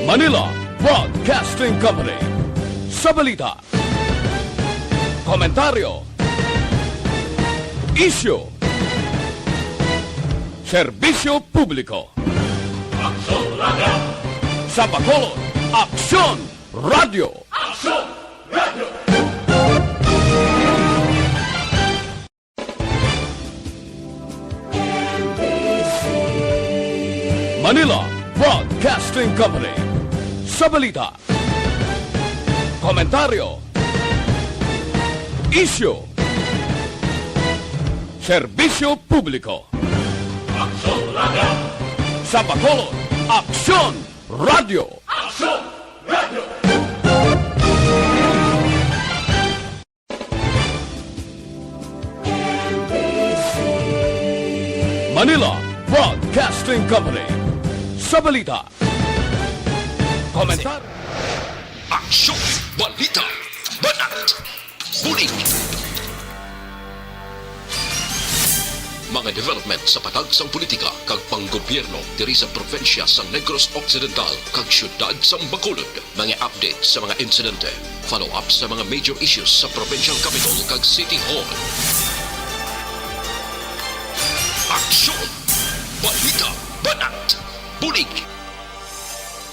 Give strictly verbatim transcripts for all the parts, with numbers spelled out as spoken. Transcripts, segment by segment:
Manila Broadcasting Company. Sa balita, komentaryo, isyu, serbisyo publiko. Aksyon Radio! Sa Bacolod, Aksyon Radio! Aksyon Radio! Manila Broadcasting Company. Sa balita, komentaryo, isyu, serbisyo publiko. Aksyon Radio! Sa Bacolod, Aksyon Radio! Aksyon Radio! Manila Broadcasting Company. Sa balita, komentar, aksyon, balita, banat, bulig. Mga development sa patag sang politika kag panggobyerno diri sa probinsya sang Negros Occidental kag siyudad sang Bacolod. Mga update sa mga insidente, follow-up sa mga major issues sa provincial capital kag city hall. Aksyon! Balita! Banat! Bulig!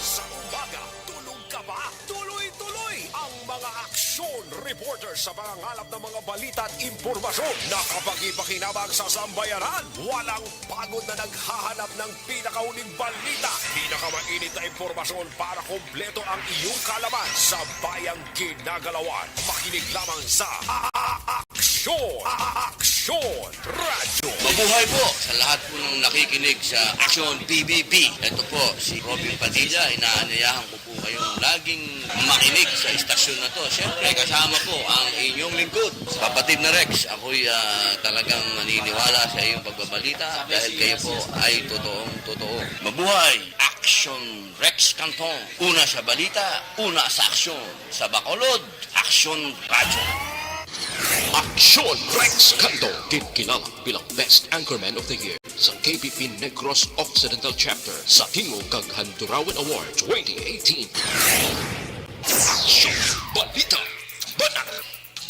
Sa umaga, tulog ka ba? Tuloy-tuloy ang mga aksyon reporter sa pangangalap ng mga balita at impormasyon na kapakipakinabang sa sambayanan. Walang pagod na naghahanap ng pinakahuling balita, pinakamainit na impormasyon para kompleto ang iyong kaalaman sa bayang ginagalawan. Makinig lamang sa A-, A-, Aksyon, A-, Aksyon Radyo. Mabuhay po sa lahat po ng nakikinig sa Aksyon P B B. Ito po si Robin Padilla, inaanyayahan ko po kayong laging makinig sa istasyon na to. Siyempre, kasama po ang inyong lingkod, kapatid na Rex. Ako'y, ah, talagang naniniwala sa iyong pagbabalita dahil kayo po ay totoong totoo. Mabuhay! Aksyon Rex Canton. Una sa balita, una sa aksyon. Sa Bacolod, Aksyon Radyo. Aksyon Rex Canton, ginkilala bilang Best Anchorman of the Year sa K P P Negros Occidental Chapter sa Tingog kag Handurawan Award twenty eighteen. Aksyon! Balita! Banat!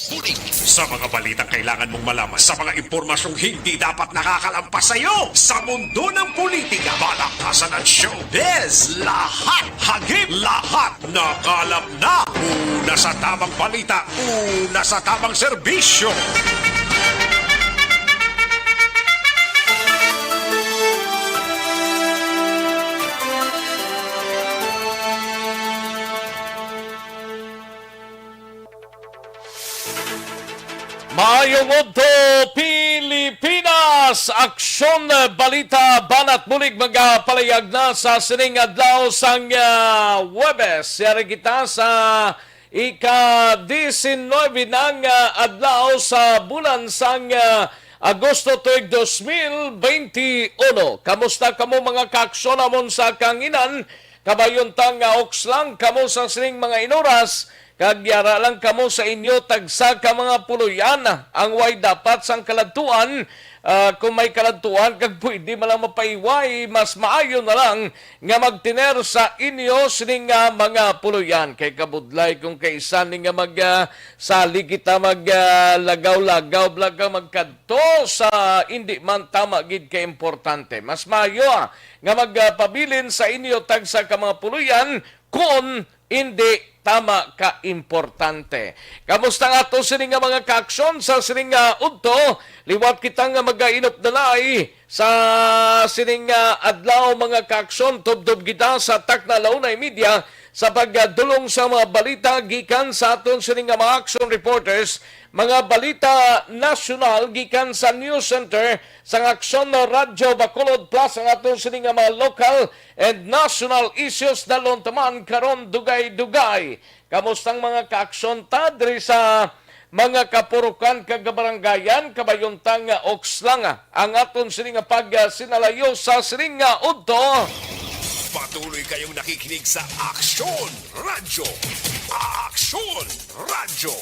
Bulig! Sa mga balitang kailangan mong malaman, sa mga impormasyong hindi dapat nakakalampas sa iyo, sa mundo ng politika, balakasan at showbiz, lahat hagip, lahat nakalap na. Una sa tamang balita, una sa tamang serbisyo. Maayong udto, Pilipinas! Aksyon, balita, banat bulig magapalayag na sa sining adlaw sang, ah, Huwebes. Yari kita sa ika-disinuybe nang, ah, adlaw sa bulan sang, ah, Agosto tuig dos mil bente uno. Kamusta kamo, mga kaaksyon, amon sa kanginan? Kabayuntang nga uks lang kamo sa sining mga inuras, kag yara lang kamo sa inyo tagsa ka mga puloy-an. Ang way dapat sang kaladtuan, ah, kung may kaladtuan kag pwede man lang mapaiway, mas maayo na lang nga magtiner sa inyo sining, ah, mga puloy-an. Kay kabudlay kung kaisan ni nga mag, ah, salig kita mag, ah, lagaw-lagaw, bla, kag magkadto sa indi man tama gid ka importante. Mas maayo, ah, nga magpabilin sa inyo tagsa ka mga puloy-an kon indi tama ka importante. Kamusta nga ato sini nga mga kaaksyon sa sini nga udto? Liwat kita nga magainupdalay sa sini nga adlaw, mga kaaksyon. Tubtob kita sa Takna Launay Media sa pagdulong sa mga balita gikan sa aton sini nga mga action reporters, mga balita nasyonal gikan sa News Center sang Aksyon Radyo Bacolod, plus ang aton sini nga mga local and national issues dalhon ta man karon dugay-dugay. Kamustang mga kaaksyon ta diri sa mga kapurukan kag kabarangayan? Kabayuntang uks lang ang aton sini nga pagsinalayo sa sini nga udto. Patuloy kayong nakikinig sa Aksyon Radyo. Aksyon Radyo.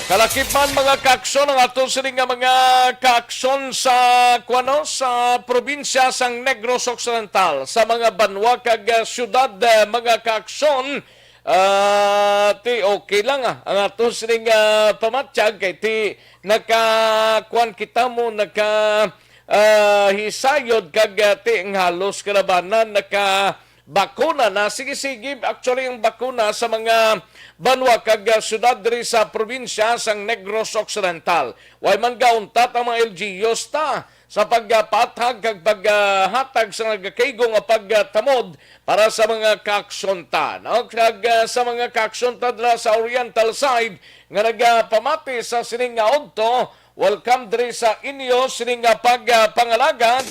Kalakip man, mga kaaksyon, ang aton sini nga mga kaaksyon sa, kuwano, sa probinsya sang Negros Occidental, sa mga banwa kag, ah, syudad, ah, mga kaaksyon, ah, ti okay lang, ah, ang aton sini nga pamatyag kay ti naka, kuwan kita mo, naka, ah, hisayod kag, ah, ti ang halos kalabanan naka bakuna na. Sige, sige. Actually, ang bakuna sa mga banwa kag, ah, syudad diri sa probinsya sang Negros Occidental. Way man gauntat ang mga L G Us ta sa pagpathag kag paghatag sa nagakaigo nga pagtamod para sa mga kaaksyon ta, no? Kag, ah, sa mga kaaksyon ta dira sa Oriental side nga nagapamati sa sining nga udto, welcome diri sa inyo sining nga pag, ah, pangalagad.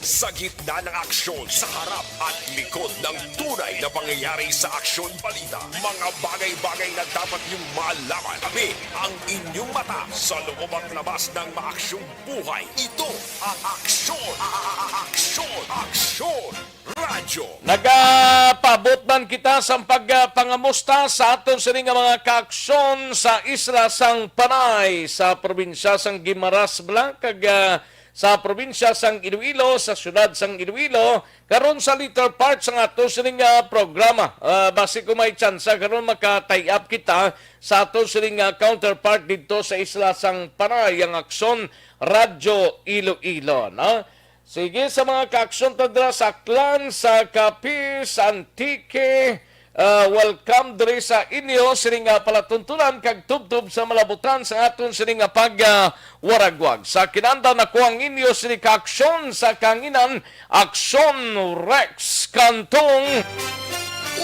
Sa gitna ng aksyon, sa harap at likod ng tunay na pangyayari sa Aksyon Balita, mga bagay-bagay na dapat niyong malaman. Kami ang inyong mata sa loob at labas ng maaksyong buhay. Ito ang Aksyon, a-, a-, a-, Aksyon, Aksyon Radyo. Nagapaabot man kita sang pagpangamusta sa aton sini nga mga kaaksyon sa isla sang Panay, sa probinsya sang Guimaras Bala, kag, ah, sa probinsya sang Iloilo, sa siyudad sang Iloilo, karon sa later part sang ato sining, ah, programa. Ah, basi kung may tsansa karon maka-tie up kita sa ato sining, ah, counterpart didto sa isla sang Panay, ang Aksyon Radyo Iloilo, no? Sige, sa mga kaaksyon ta dira sa Aklan, sa Capiz, Antique, ah, welcome diri sa inyo sining nga palatuntunan kag tubtob sa malabutan sa aton sining nga pag, ah, waragwag. Sa kinanda nako ang inyo sini ka aksyon sa kanginan, Aksyon Rex Cantong.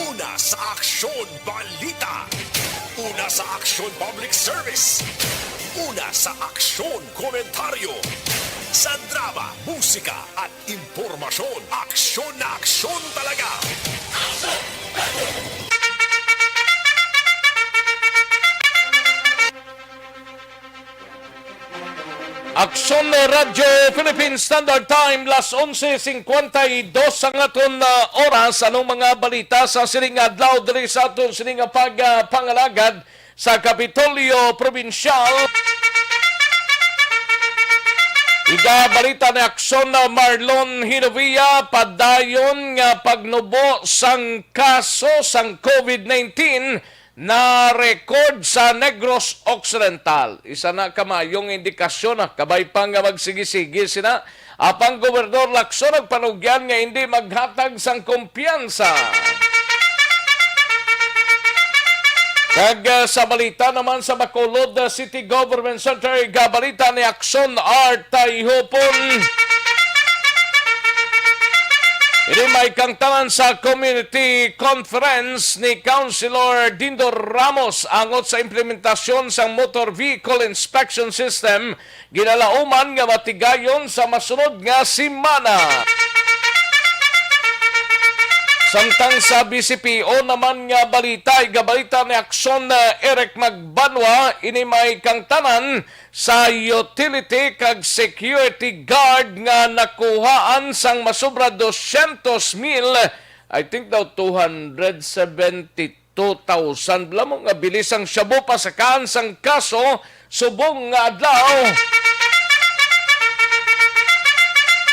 Una sa Aksyon Balita. Una sa Aksyon Public Service. Una sa Aksyon Komentaryo. Sa drama, musika, at impormasyon, aksyon na aksyon talaga. Aksyon Radyo Philippine Standard Time, las onse cincuenta y dos ang aton, ah, oras. Anong mga balita sa sining adlaw diri sa aton sining pag, ah, pangalagad sa Kapitolyo Probinsyal? Igabalita ni Aksyon Marlon Hinovia, padayon nga pagnubo sang kaso sang covid nineteen na-record sa Negros Occidental. Isa na ka maayong indikasyon na kabay pa nga magsigi-sigi sina, apang Gobernador Lacson nagpanugyan nga hindi maghatag sang kumpiyansa. Kag, ah, sa balita naman sa Bacolod, ah, City Government Center, igabalita ni Aksyon Art Tayhupon. Ini may kangtanan sa community conference ni Councilor Dindo Ramos angot sa implementasyon sang Motor Vehicle Inspection System, ginalauman nga matigayon sa masunod nga semana. Samtang sa B C P O naman nga balita, igabalita ni Aksyon, eh, Eric Magbanwa, ini may kangtanan sa utility kag security guard nga nakuhaan sang masobra dosyentos mil, I think daw two hundred seventy two thousand lamang nga bili sang shabu pasakaan sang kaso subong nga adlaw.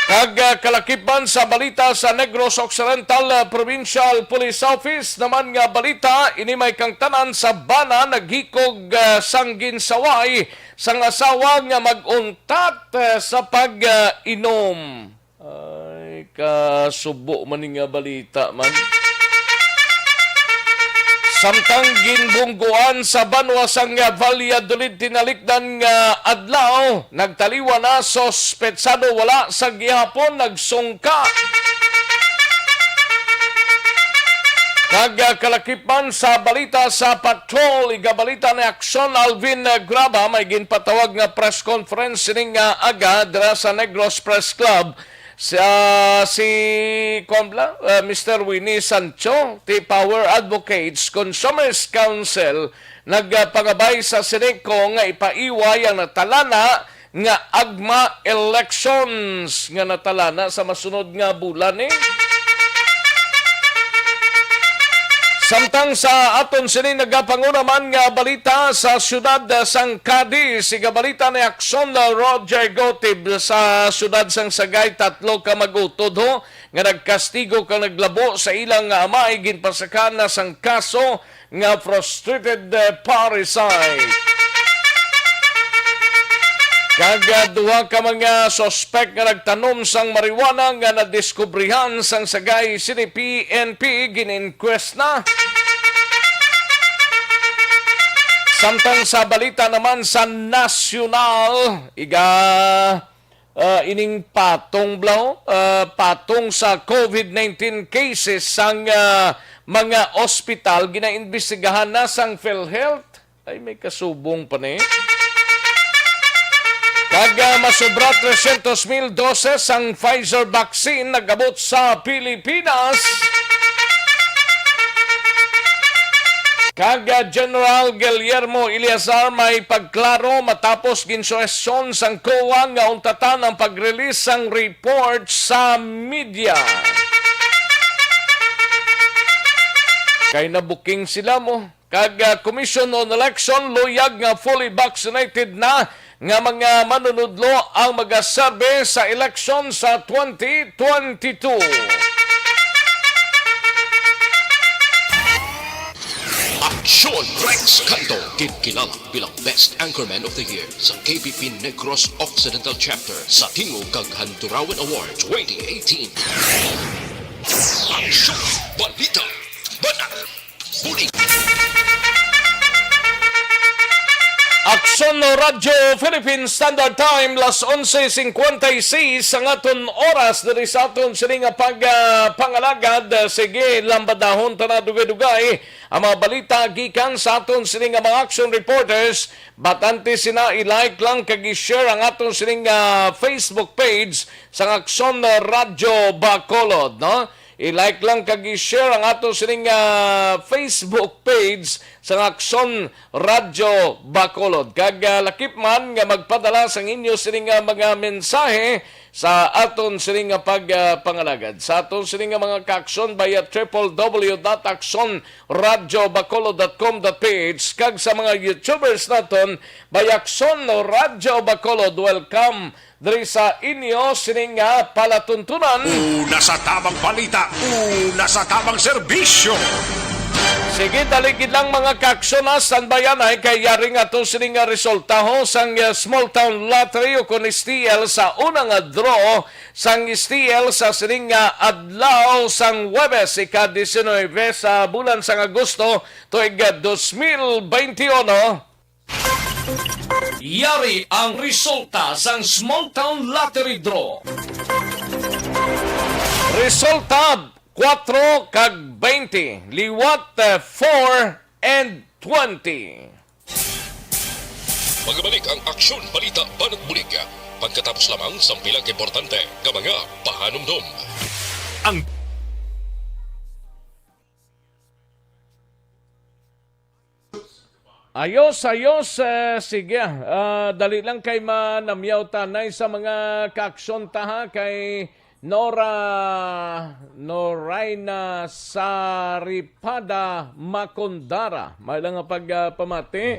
Kag, ah, kalakipan sa balita sa Negros Occidental, ah, Provincial Police Office naman nga balita, ini may kangtanan sa bana naghikog, ah, sang ginsaway sang asawa nga mag-untat, ah, sa pag, ah, inom. Ay, kasubo man ni nga balita man. Samtang ginbungguan sa banwa sang Valladolid tinalikdan nga adlaw, nagtaliwan na suspetsado wala sa gihapon nagsungka. Kag, ah, kalakipan sa balita sa patrol, igabalita ni Aksyon Alvin, ah, Graba, may ginpatawag nga press conference sining, ah, aga dira sa Negros Press Club. Sa, si, kuwan bala, ah, Mister Winnie Sancho, ti Power Advocates Consumers Council, nagpangabay sa Seneko nga ipaiway ang natalana nga AGMA elections nga natalana sa masunod nga bulan, eh. Samtang sa aton sini nagapanguna man nga balita sa siyudad sang Cadiz, siga balita ni Akson Roger Gotib sa siyudad sang Sagay, tatlo ka mag-utod ho nga nagkastigo kag naglabo sa ilang amay ginpasakan na sang kaso nga frustrated, eh, parricide. Kag, ah, duha ka mga suspek nga nagtanom sang marijuana nga nadiskubrihan sang Sagay City P N P gin-inquest na. Samtang sa balita naman sa nasyonal, iga, ah, ining patong, bro, ah, patong sa covid nineteen cases sang, ah, mga ospital ginaimbestigahan na sang PhilHealth. Ay, may kasubong pa ni. Kag, ah, masobra trescientos mil doses ang Pfizer vaccine nag-abot sa Pilipinas. Kag, ah, General Guillermo Eleazar may pagklaro matapos ginsuhestyon sang COA nga untatan ang pag-release sang report sa media. Kay nabuking sila mo. Kag, ah, Commission on Election luyag nga fully vaccinated na nga mga manunudlo ang magaserbe sa eleksyon sa twenty twenty-two. Aksyon Rex Canto, ginkilala bilang Best Anchorman of the Year sa K P P Negros Occidental Chapter sa Tingog kag Handurawan Award twenty eighteen. Aksyon, balita, banat, bulig. Aksyon Radyo Philippine Standard Time, las onse cincuenta y seis ang aton oras diri sa aton sini nga pag, ah, pangalagad. Sige, lambadahon ta na dugay-dugay ang mga balita gikan sa aton sini nga mga action reporters. But antes sina, i-like lang kag i-share ang aton sini nga Facebook page sang Aksyon Radyo Bacolod, no? I-like lang kag i-share ang ato sining, ah, Facebook page sang Aksyon Radyo Bacolod. Kag, ah, lakip man nga magpadala sang inyo sining, ah, mga mensahe sa aton sining nga pag, ah, pangalagad. Sa aton sining nga mga kaaksyon via triple W dot aksyon radyo bacolod dot com dot P H kag sa mga YouTubers naton via Aksyon Radyo Bacolod. Welcome diri sa inyo sini nga palatuntunan. Una sa tabang balita, una sa tabang serbisyo. Sige, dali gid lang, mga kaaksyon, ha, standby anay, kay yari nga to sini nga resulta ho sang, uh, Small Town Lottery o kon S T L sa una nga draw sang S T L sa sini nga adlaw sang Huwebes, ika-diecinuebe sa bulan sang Agosto, tuig, uh, dos mil beinti uno. Yari ang resulta sang Small Town Lottery Draw. Resulta, kuwatro kag beinti, liwat, eh, four and twenty. Magabalik ang Aksyon Balita Banat Bulig pagkatapos lamang sang pila ka importante nga mga pahanumdom. Ang Ayos, ayos. Eh, sige, ah, dali lang kay manamyaw tanay sa mga kaaksyon ta, ha, kay Nora, Noraina Saripada Macondara. May lang nga pag, ah, pamati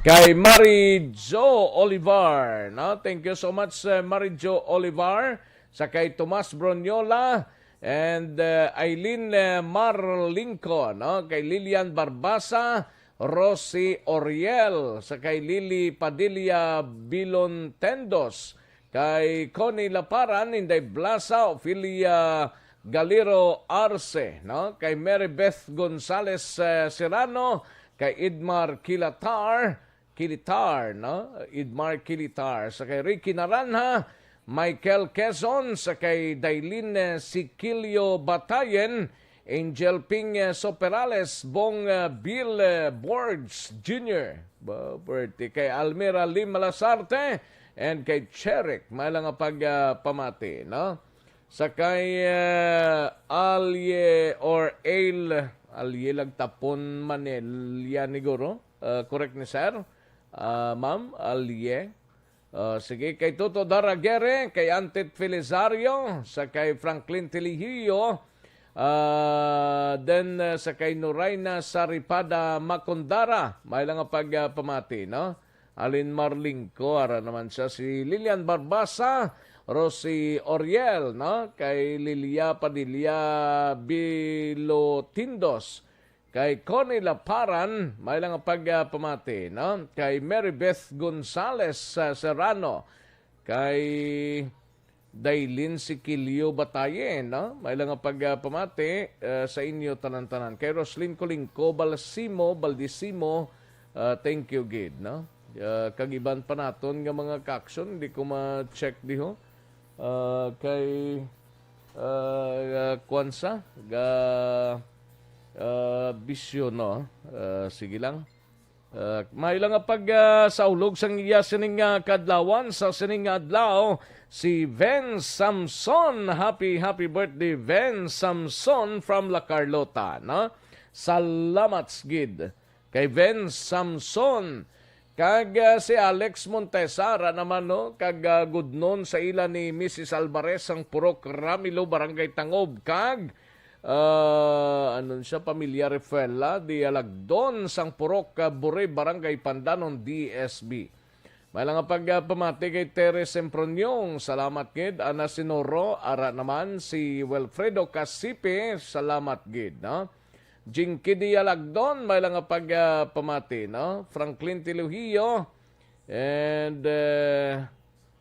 kay Mary Jo Olivar, no? Thank you so much, eh, Mary Jo Olivar. Sa kay Tomas Broniola and, eh, Aileen, eh, Marlinco, no? Kay Lilian Barbasa, Rosie Oriel, sa kay Lily Padilla Bilontendos, kay Connie Laparan, Inday Blasa, Ophelia Galero Arce, no? Kay Mary Beth Gonzales, eh, Serrano, kay Idmar Kilatar, Kilitar, no? Idmar Kilitar, sa kay Ricky Naranha, Michael Quezon, sa kay Dailin, eh, Siquilio Batayen, Angel Ping, eh, Soperales, Bong, eh, Bill, eh, Borges Junior, ba, birthday kay Almira Lim Malasarte, and kay Cherik, may lang nga pag, ah, pamati, no? Sa kay, eh, Alye or Ale, Alye lang tapon Manila ni guro. Ah, correct ni sir? Ah, ma'am, Alye. Ah, sige, kay Toto Daragere, kay Antit Felizario, sa kay Franklin Tilihio, Ah, then, ah, sa kay Norayna Saripada Macondara, may lang nga pag, ah, pamati, no? Alin Marlingco, ara naman siya, si Lilian Barbasa, Rosie Oriel, no? Kay Lilia Padilla Bilotindos, kay Connie Laparan, may lang nga pag, ah, pamati, no? Kay Mary Beth Gonzales, ah, Serrano, kay Dailin Sikilio Bataye, no? May lang nga pag, ah, pamati, ah, sa inyo tanan-tanan. Kay Roslyn Colingco Balsimo, Baldisimo, ah, thank you gid, no? Ah, kag iban pa naton nga mga ka-aksyon, hindi ko ma-check diho. Ah, kay, ah, ah, kwan sa, ga, ah, bisyo, no? Ah, sige lang. Uh, may lang nga pag, ah, saulog sang iya sining, ah, kadlawan sa sining nga adlaw, si Ven Samson. Happy, happy birthday, Ven Samson from La Carlota, no? Salamat gid kay Ven Samson. Kag, ah, si Alex Montesara naman, no? Kag, ah, gudnon sa ila ni Missus Alvarez sang Purok Ramilo, Barangay Tangob. Kag, ah, ano siya, pamilya Refuela, di Alagdon, sang Purok, ah, Buri, Barangay Pandanon, D S B. May lang nga pag, ah, pamati kay Teres Semproniong, salamat gid. Ana Sinoro, ara naman si Wilfredo Casipe, salamat gid, no? Jinky Dialagdon, may lang nga pag, ah, pamati, no? Franklin Tilujillo, and, eh,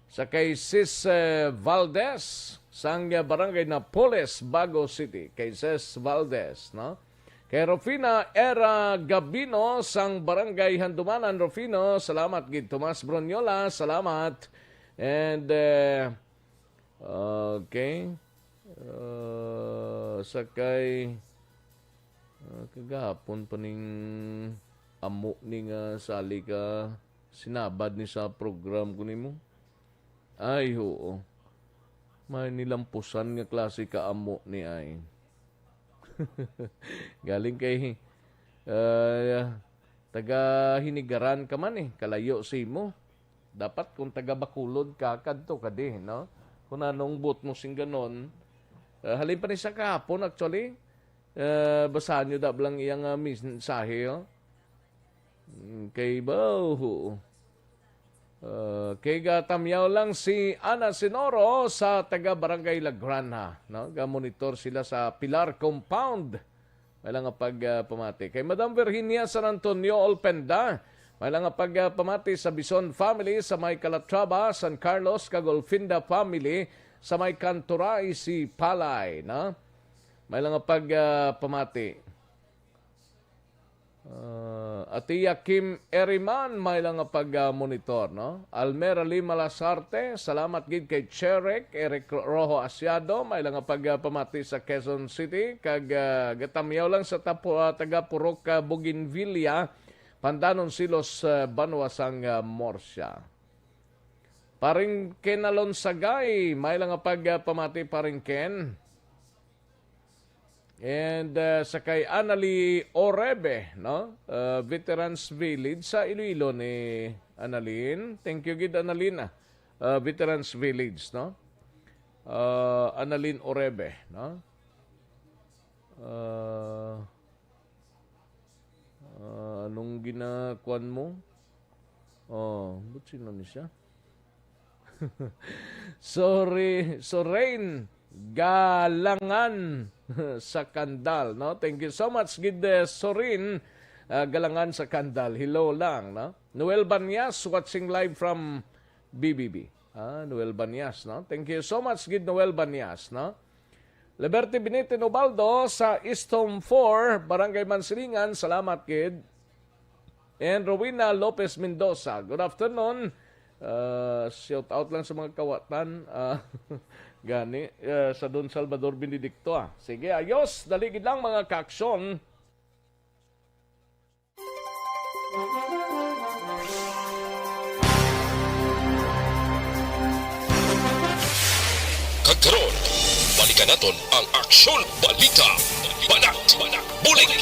sa kay Sis, eh, Valdez, sang, eh, Barangay Napoles, Bago City. Kay Sis Valdez, no? Kay Rufina Era Gabino, sang Barangay Handumanan, Rufino, salamat gid. Tomas Bronyola, salamat. And, eh, okay. Uh, sa kay, uh, kagahapon pa ning amo ni nga sali ka, sinabad ni sa program ko nimo. Ay, oo. May nilampusan nga klase ka amo ni ay. Galing kay, uh, taga Hinigaran ka man eh, kalayo sa imo. Dapat kung taga Bacolod ka, kadto ka di, no? Kung anong buot mo sing ganon, uh, halin pa ni sa kahapon, actually, uh, basahan nyo da lang iyang, uh, mensahe, oh. Mm, kay ba, oo. Uh, kay gatamyaw lang si Ana Sinoro sa taga Barangay La Granja, no? Ga-monitor sila sa Pilar Compound. May lang nga pag, ah, pamati. Kay Madam Virginia San Antonio Olpenda, may lang nga pag, ah, pamati sa Bison family sa may Calatrava, San Carlos, kag Olfinda family sa may Kanturay, si Palay, no? May lang nga pag, ah, pamati. Ah, Atiya Kim Eriman, may lang nga pag, ah, monitor, no? Almera Lima Lasarte, salamat gid kay Cherek, Eric Rojo Asiado, may lang nga pag, ah, pamati sa Quezon City, kag, ah, gatamyaw lang sa tapo, ah, taga Purok, ah, Bougainvillea, Pandanon Silos, ah, banwa sang, ah, Murcia. Paring Ken Alonsagay, may lang nga pag, ah, pamati, Paring Ken. And, uh, sa kay Annalie Orebe, no? Uh, Veterans Village sa Iloilo ni Annalyn. Thank you gid, Annalyn, ah. Uh, Veterans Village, no? Uh, Annalyn Orebe, no? Uh, uh, anong ginakuan mo? Oh, but sino ni siya? Sorry, Sorain Galangan sa Kandal, no? Thank you so much, gid, eh, Sorain, ah, Galangan sa Kandal. Hello lang, no? Noel Banyas watching live from B B B. Ah, Noel Banyas, no? Thank you so much, gid, Noel Banyas, no? Liberty Binitin Ubaldo sa East Home four, Barangay Mansilingan. Salamat, gid. And Rowena Lopez Mendoza, good afternoon. Uh, shout out lang sa mga kawatan, uh, gani, uh, sa Don Salvador Benedicto, ah. Sige, ayos, dali gid lang, mga kaaksyon. Kag karon, balikan naton ang Aksyon Balita Banat Bulig.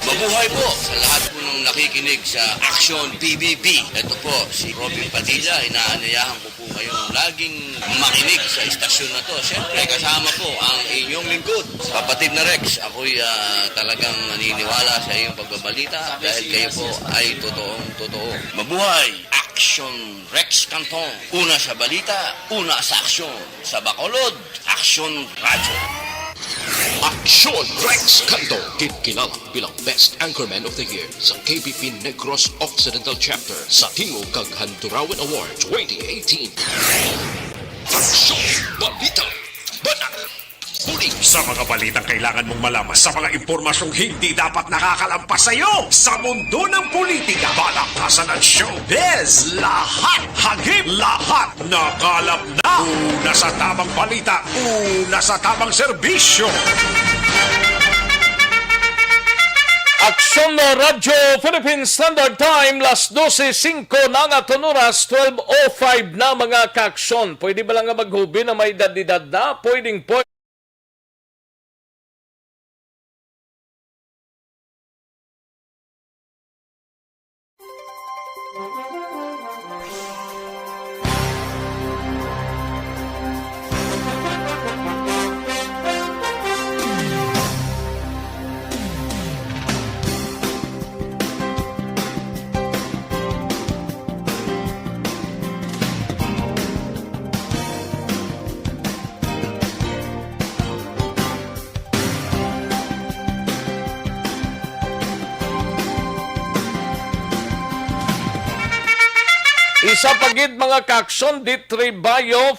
Mabuhay po sa lahat po ng nakikinig sa Action P B B. Ito po si Robin Padilla. Inaanyayahan ko po kayong laging makinig sa istasyon na to. Siyempre, kasama po ang inyong lingkod, Kapatid na Rex. Ako'y ah, talagang naniniwala sa iyong pagbabalita dahil kayo po ay totoong totoo. Mabuhay! Action Rex Canton. Una sa balita, una sa aksyon. Sa Bacolod, Action Radyo. Action Rex Canto, ginkilala bilang Best Anchorman of the Year sa K B P Negros Occidental Chapter sa Tingog kag Handurawan Award twenty eighteen. Action Balita Banat Buling. Sa mga balitang kailangan mong malaman, sa mga impormasyong hindi dapat nakakalampas sa iyo, sa mundo ng politika, palakasan at showbiz, lahat, hagip, lahat, nakalap na. Una sa tamang balita, una sa tamang serbisyo. Aksyon na Radyo Philippine Standard Time, las dose singko na nga tun oras, twelve oh five na, mga kaaksyon. Pwede ba lang nga maghubi na may edad-edad na? Pwedeng pwede. Isa pa gid, mga kaaksyon, di tribayo.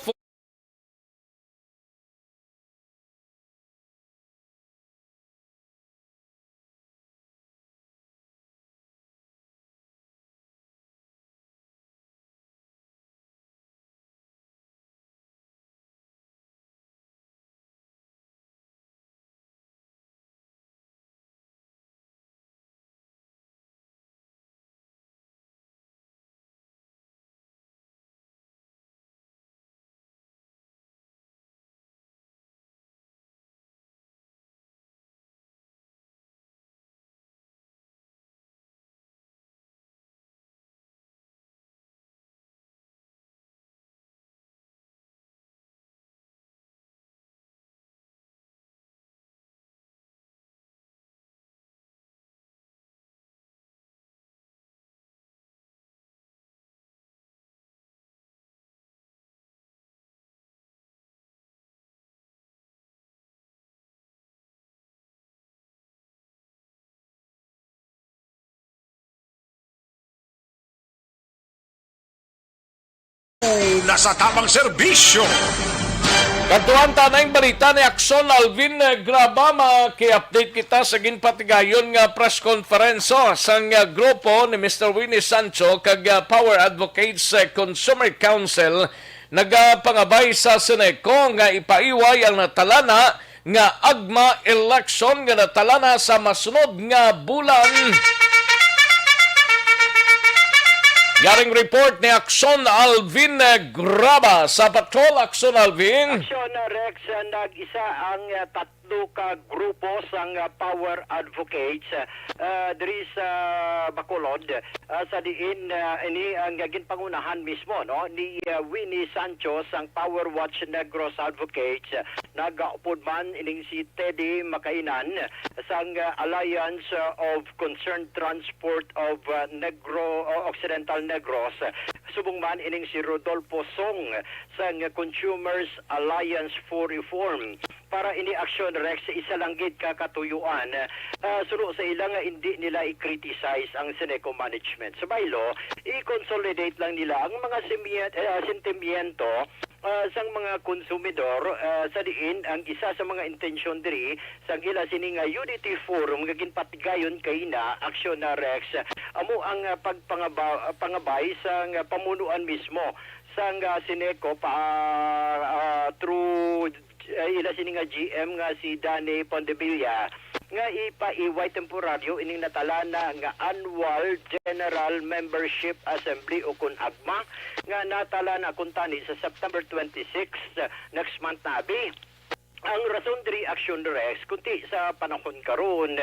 Una sa tamang serbisyo. Kadtuan ta na ang balita ni Aksyon Alvin, eh, Graba. Maki-update kita sa ginpatigayon nga press conference, oh, sang, ah, grupo ni Mister Winnie Sancho kag, ah, Power Advocates, eh, Consumer Council. Nagapangabay sa Seneco nga ipaiway ang natalana nga AGMA election nga natalana sa masunod nga bulan. Yaring report ni Aksyon Alvin Graba sa Patrol. Aksyon Alvin. Aksyon, uh, Rex, uh, nag-isa ang, uh, tatlo ka grupo sang, uh, Power Advocates, uh, diri sa Bacolod, uh, sa diin, uh, ini ang ginpangunahan mismo, no, ni, uh, Winnie Sancho sang Power Watch Negros Advocates. Nagaupod man ining si Teddy Makainan sang, uh, Alliance, uh, of Concerned Transport of, uh, Negro, uh, Occidental Negros. Subong man ining si Rodolfo Song sang Consumers Alliance for Reform. Para ini, Aksyon, Rex, isa lang gid ka katuyuan, uh, suno sa ila nga indi nila i-criticize ang Seneco management. Sa baylo, i-consolidate lang nila ang mga simye-, uh, sentimiento ah, sang mga konsumidor, ah, sa diin ang isa sa mga intensyon diri sang ila sini nga unity forum nga ginpatigayon kaina, Aksyon na Rex, amo ang, ah, pagpangaba-, pangabay sang pamunuan mismo sang, ah, Seneco pa, ah, through, ah, ila sini nga G M nga si Danny Pondevilla, nga ipaiway temporaryo ining natalana nga Annual General Membership Assembly, o kon AGMA, nga natalana kuntani sa September twenty-six, next month na abi. Ang rason diri, Action Rex, kundi sa panahon karon,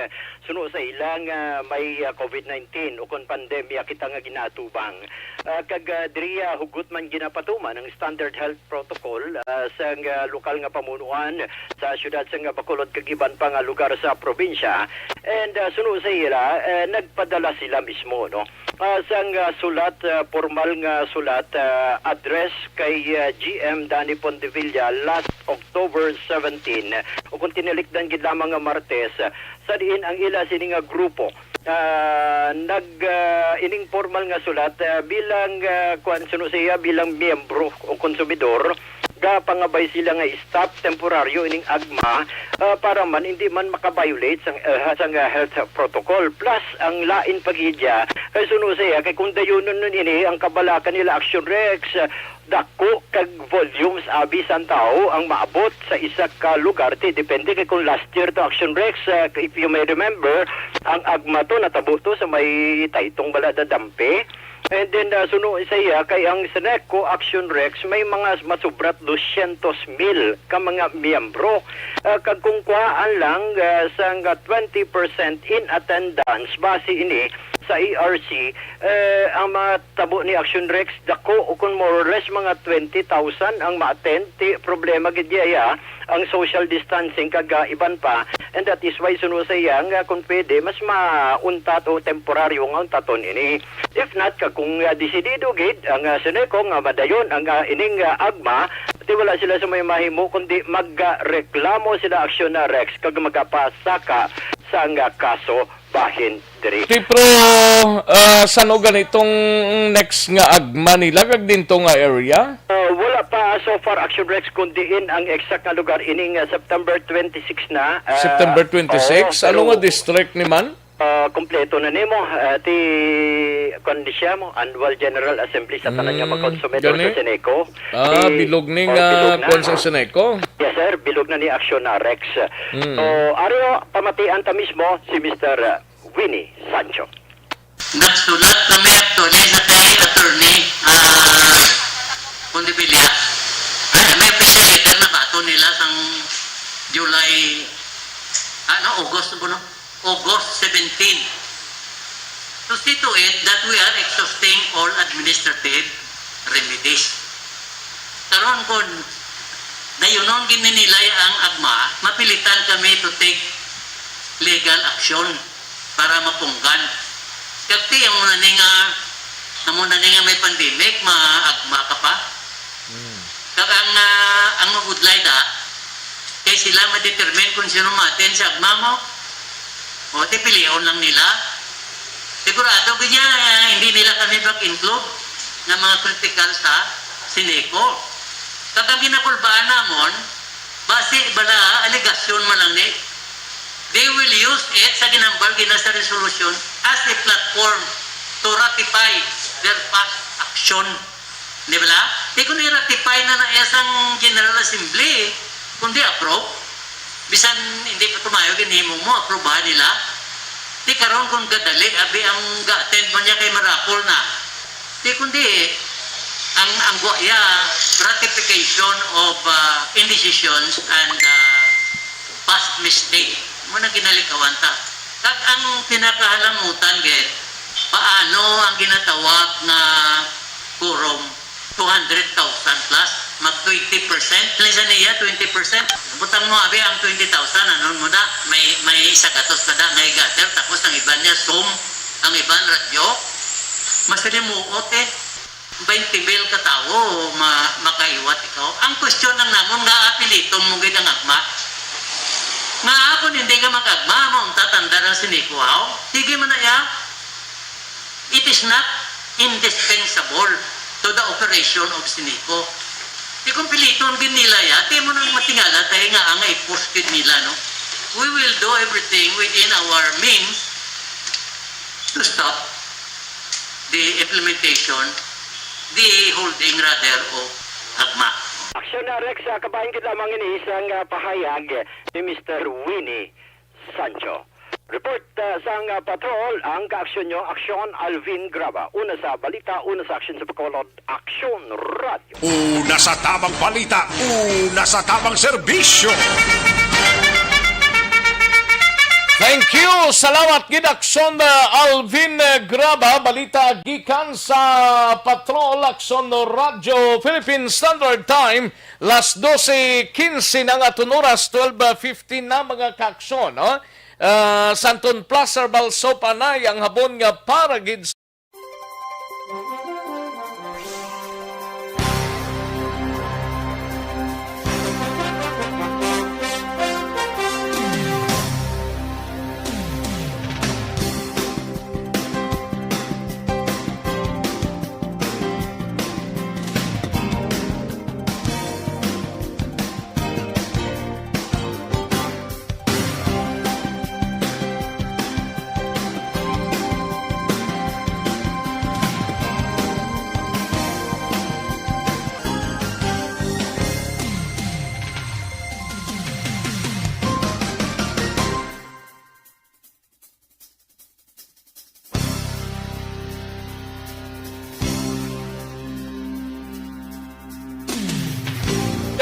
suno sa ila nga may, ah, covid nineteen o kon pandemya kita nga ginaatubang. Ah, kag, ah, diri, ah, hugot man ginapatuman ang standard health protocol, ah, sang, ah, lokal nga pamunuan sa siyudad sang Bacolod kag iban pa nga lugar sa probinsya. And, ah, suno sa ila, eh, nagpadala sila mismo, no? Ah, sang, ah, sulat, ah, pormal nga sulat, ah, address kay, ah, G M Danny Pondevilla last October seventeen, o kung tinilikdan gid lamang nga Martes, ah, sa diin ang ila sini nga grupo, ah, nag, ah, ining pormal nga sulat, ah, bilang, ah, kuwan, suno siya, bilang miyembro o konsumidor, gapangabay sila nga i-stop temporaryo ining agma, ah, para man hindi man maka-violate sang, ah, sang, ah, health protocol. Plus, ang lain pa gid ya, kay suno siya, kay kung dayunon nun ini, ang kabalaka nila, Action Rex, ah, dako kag volumes abi sang tawo ang maabot sa isa ka lugar. Ti, depende kay kung last year to, Action Rex, ah, if you may remember, ang agma to natabo to sa may Taytong bala, Dadampe. And then, ah, suno sa iya, kay ang Seneco, Action Rex, may mga masubrat dosyentos mil ka mga miyembro. Ah, kag kung kuhaan lang, ah, sang twenty percent in attendance, base ini sa E R C, eh, ang mga tabo ni Action Rex, dako, o kung more or less, mga twenty thousand ang ma-attend. Ti, problema gid iya ang social distancing kag, ah, iban pa. And that is why suno sa iya nga kung pwede, mas mauntat o temporaryo nga untaton ini. If not, kag kung, ah, desidido gid ang, ah, Seneco nga madayon ang, ah, ining, ah, agma, ti wala sila sa may mahimo kundi magreklamo sila, Action Rex, kag magapasaka sang, ah, kaso bahin diri. Ti, pero, ah, san-o gani tong next nga agma nila kag dinto nga area? Ah, wala pa so far, Action Rex, kung diin ang exact nga lugar ining, ah, September twenty-six na. Ah, September twenty-six? Oo, ano pero nga district ni man? Ah, kompleto na nimo, ah, ti, kuwan di siya mo, Annual General Assembly sa tanan nga mga Mm, konsumidor sa gani? Seneco. Ah, Ti, bilog ni oh, nga bilog na. Kuwan sa Seneco? Yes, sir. Bilog na ni Action Rex. Mm. So, ari, oh, pamatian ta mismo si Mister Winnie Sancho. Nagsulat kami actually sa kay attorney, ah, Condebilia. Ay, may official letter na bato nila sang July, ano, August po, no? August seventeen. To see to it that we are exhausting all administrative remedies. Karon, kung dayunon gid ni nila ang agma, mapilitan kami to take legal action para mapunggan. Kag ti, amo na ni nga, amo na ni nga may pandemic, maagma ka pa. Mm. Kag ang, ah, ang mabudlay da, kay sila ma-determine kung sino ma-attend sa agma mo. O, ti pilion lang nila. Sigurado gid niya, ah, hindi nila kami pag-include nga mga critical sa Seneco. Kag ang ginakulbaan namon, basi bala, alegasyon man lang ni. They will use it sa ginambal gina sa resolution as a platform to ratify their past action. Di ba la? Di ko ni ratify na na iya sang General Assembly, kundi approve. Bisan hindi pa tumayo, ginhimo mo, aprobahan nila. Di karon kung gadali, abi ang ga-attend man niya kay marapol na. Di kundi, ang, ang gwa-, yeah, ratification of, uh, indecisions and, uh, past mistake. Mo na ginalikawan ta. Kag ang pinakahalamutan, gid, paano ang ginatawag nga quorum? Two hundred thousand plus, mag twenty percent. Lisa niya, twenty percent. Butang mo, abi, ang twenty thousand, ano mo na, may, may isa gatos na da, may gather, tapos ang iban niya, Zoom, ang iban, radyo. Masalimuot eh. Twenty mil ka tawo, ma-, makaiwat ikaw. Ang question lang namon, nga apiliton mo gid ang agma. Nga akon hindi ka mag-agma, mauntat ang dara sinikuhaw. Sige man na ya. It is not indispensable to the operation of Sinico. Di kung piliton gid nila ya, di mo nang matingala tayo nga ang i-post gid nila, no? We will do everything within our means to stop the implementation, the holding rather of agma. Aksyon na, Rex, ah, kabahin gid lamang ini isang, ah, pahayag ni Mister Winnie Sancho. Report, ah, sang, ah, patrol, ang kaaksyon nyo, Aksyon Alvin Graba. Una sa balita, una sa aksyon sa Bacolod, Aksyon Radyo. Una sa tabang balita, una sa tabang serbisyo. Thank you. Salamat gid, Aksyon, ah, Alvin, ah, Graba. Balita gikan sa Patrol, Aksyon Radyo, Philippine Standard Time. Las doce quince na nga aton oras, twelve fifteen na, mga kaaksyon, no? Ah, Santon Plaza, Balsopa, anay ang habon nga para gid sa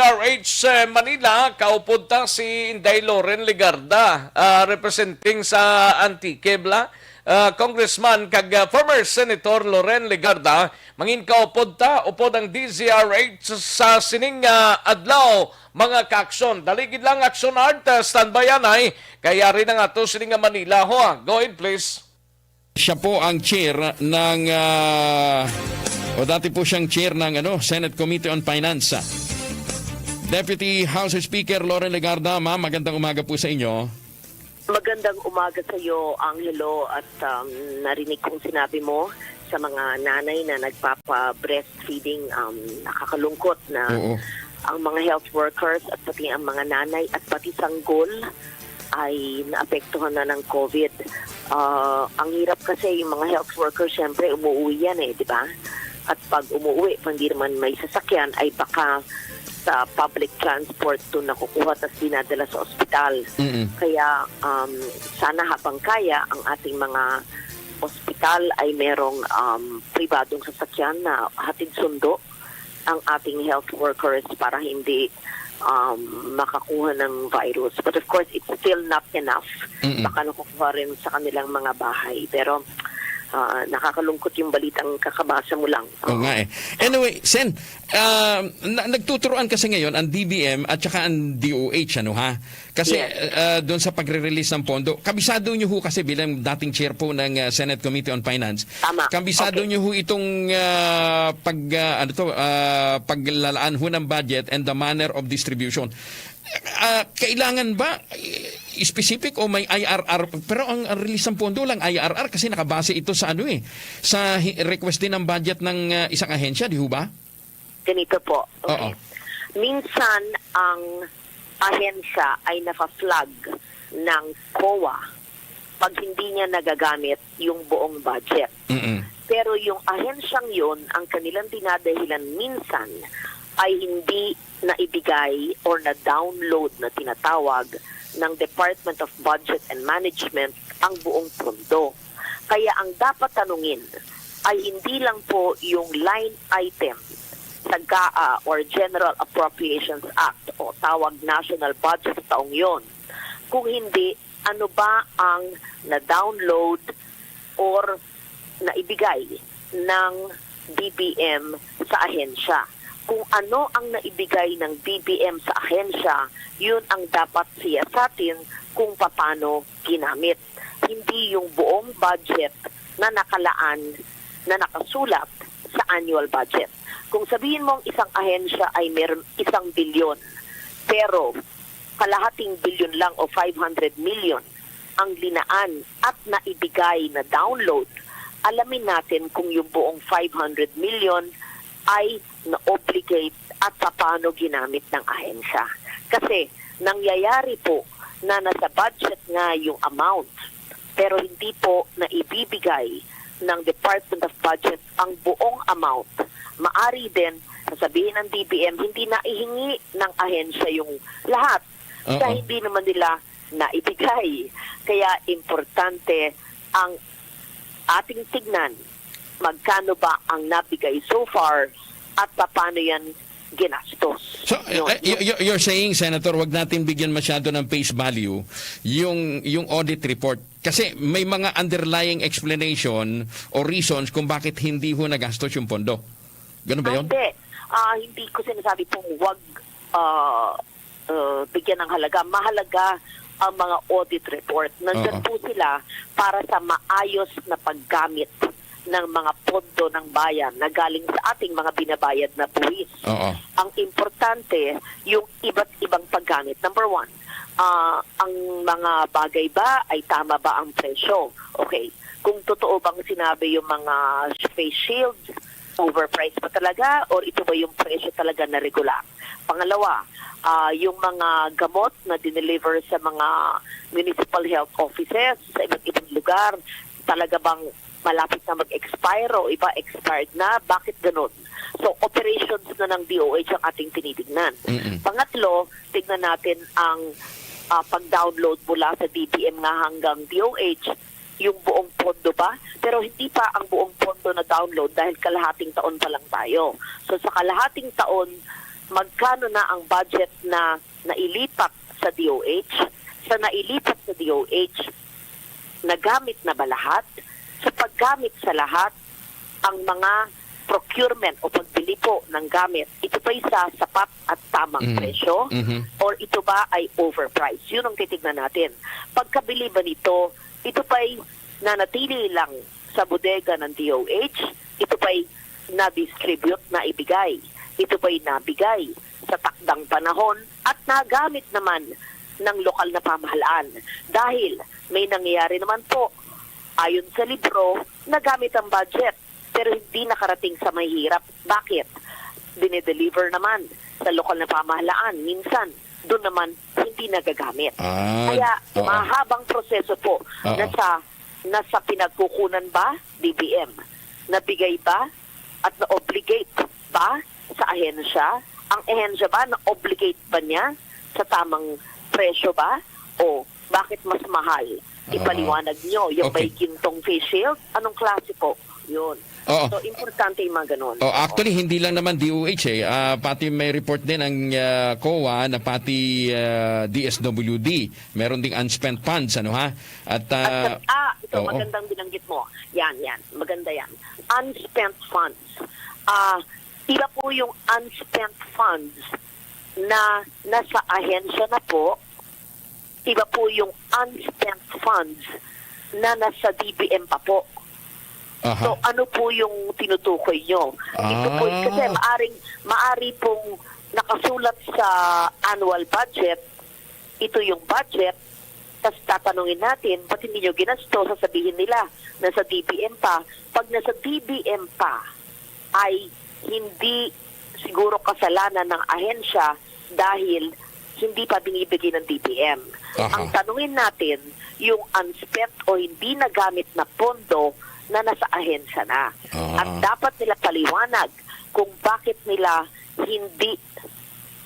R H Manila, kaupod ta si Inday Loren Legarda, ah, representing sa Antique, bala, ah, Congressman kag, ah, former Senator Loren Legarda, mangin kaupod ta, upod ang D Z R H sa sining, ah, adlaw, mga kaaksyon. Dali gid lang, Aksyon Art, ah, standby anay, kay yari na nga to sining nga Manila. Ho, ah, go ahead, please. Siya po ang chair ng, ah, o dati po siyang chair ng, ano, Senate Committee on Finance. Deputy House Speaker Loren Legarda, ma'am, magandang umaga po sa inyo. Magandang umaga sa iyo, Angelo, at, um, narinig kong sinabi mo sa mga nanay na nagpapa-breastfeeding, um, nakakalungkot na Oo. ang mga health workers at pati ang mga nanay at pati sanggol ay naapektuhan na ng COVID. Ah, ang hirap kasi yung mga health workers, syempre, umuwi yan eh, di ba? At pag umuwi, kung hindi naman may sasakyan, ay baka sa public transport to nakukuha tas dinadala sa ospital. Mm-mm. Kaya, um, sana habang kaya, ang ating mga ospital ay merong, um, pribadong sasakyan na hatid sundo ang ating health workers para hindi, um, makakuha ng virus. But of course, it's still not enough. Mm-mm. Baka nakukuha rin sa kanilang mga bahay. Pero, ah, nakakalungkot yung balitang kakabasa mo lang. Oo Oo. nga eh. Anyway, Sen, ah, na- nagtuturuan kasi ngayon ang D B M at saka ang D O H, ano ha? Kasi, Yes. ah, doon sa pagre-release ng pondo, kabisado nyo ho kasi bilang dating chair po ng, ah, Senate Committee on Finance, Tama. kabisado Okay. nyo ho itong, ah, pag, ah, ano to, ah, paglalaan ho ng budget and the manner of distribution. Ah, kailangan ba, eh, specific o may I R R? Pero ang, ang release ng pondo lang I R R kasi nakabase ito sa ano eh, sa hi- request din ng budget ng, ah, isang ahensya, di ho ba? Ganito po. Okay. Oo. Minsan, ang ahensya ay naka-flag ng COA pag hindi niya nagagamit yung buong budget. Mm-mm. Pero yung ahensyang yun, ang kanilang dinadahilan minsan ay hindi naibigay or na-download na tinatawag ng Department of Budget and Management ang buong pondo. Kaya ang dapat tanungin ay hindi lang po yung line item sa GAA or General Appropriations Act o tawag national budget sa taong yon, kung hindi, ano ba ang na-download or naibigay ng D B M sa ahensya? Kung ano ang naibigay ng D B M sa ahensya, yun ang dapat siyasatin kung paano ginamit. Hindi yung buong budget na nakalaan, na nakasulat sa annual budget. Kung sabihin mo ang isang ahensya ay meron isang bilyon, pero kalahating bilyon lang o five hundred million ang linaan at naibigay na download, alamin natin kung yung buong five hundred million ay na-obligate at paano ginamit ng ahensya. Kasi nangyayari po na nasa budget nga yung amount, pero hindi po na ibibigay ng Department of Budget ang buong amount. Maari din, sasabihin ng D B M, hindi na ihingi ng ahensya yung lahat. Oo. Sa hindi naman nila na ibigay. Kaya importante ang ating tignan magkano ba ang nabigay so far at paano yan ginastos. So, uh, you, you're saying, Senator, wag natin bigyan masyado ng face value yung yung audit report kasi may mga underlying explanation o reasons kung bakit hindi ho nagastos yung pondo. Ganun ba yun? Hindi. Ah, hindi ko sinasabi pong wag ah, uh, bigyan ng halaga. Mahalaga ang mga audit report. Nandyan po sila para sa maayos na paggamit ng mga pondo ng bayan na galing sa ating mga binabayad na buwis. Oo. Ang importante, yung iba't ibang paggamit. Number one, ah, ang mga bagay ba ay tama ba ang presyo? Okay. Kung totoo bang sinabi yung mga face shields, overpriced pa talaga or ito ba yung presyo talaga na regular? Pangalawa, ah, yung mga gamot na dineliver sa mga municipal health offices sa iba't ibang lugar, talaga bang malapit na mag-expire o iba expired na? Bakit ganun? So, operations na ng D O H ang ating tinitignan. Mm-mm. Pangatlo, tignan natin ang ah, pag-download mula sa D B M nga hanggang D O H, yung buong pondo ba? Pero hindi pa ang buong pondo na download dahil kalahating taon pa lang tayo. So sa kalahating taon, magkano na ang budget na nailipat sa D O H? Sa nailipat sa D O H, nagamit na ba lahat? Sa paggamit sa lahat, ang mga procurement o pagbili po ng gamit, ito ba'y sa sapat at tamang Mhm. presyo? Mhm. Or ito ba ay overpriced? Yun ang titignan natin. Pagkabili ba nito, ito ba'y nanatili lang sa bodega ng D O H? Ito ba'y na-distribute, na ibigay? Ito ba'y nabigay sa takdang panahon at nagamit naman ng lokal na pamahalaan? Dahil may nangyayari naman po, ayon sa libro, nagamit ang budget pero hindi nakarating sa mahihirap. Bakit? Dinedeliver naman sa lokal na pamahalaan. Minsan, doon naman hindi nagagamit. Ah, Kaya oo. Mahabang proseso po Oo. na sa, na sa pinagkukunan ba, D B M? Nabigay ba at na-obligate ba sa ahensya? Ang ahensya ba, na-obligate ba niya sa tamang presyo ba? O bakit mas mahal? Oo. Ipaliwanag nyo. Yung Okay. May gintong face shield, anong klase po? Yun. Oo. So, importante yung mga ganun. Oh, actually, hindi lang naman D O H eh. Ah, pati may report din ang ah, COA na pati ah, D S W D. Meron ding unspent funds, ano ha? At, ah, At, ah, ito, oo. Magandang binanggit mo. Yan, yan. Maganda yan. Unspent funds. Ah, iba po yung unspent funds na nasa ahensya na po, iba po yung unspent funds na nasa D B M pa po. Aha. So, ano po yung tinutukoy nyo? Ito po, Ah. Kasi maaring, maari pong nakasulat sa annual budget, ito yung budget, tas tatanungin natin, ba't hindi nyo ginasto? Sasabihin nila, nasa D B M pa. Pag nasa D B M pa, ay hindi siguro kasalanan ng ahensya dahil hindi pa binibigay ng D B M. Aha. Ang tanungin natin, yung unspent o hindi nagamit na pondo na nasa ahensya na. Ah. At dapat nila paliwanag kung bakit nila hindi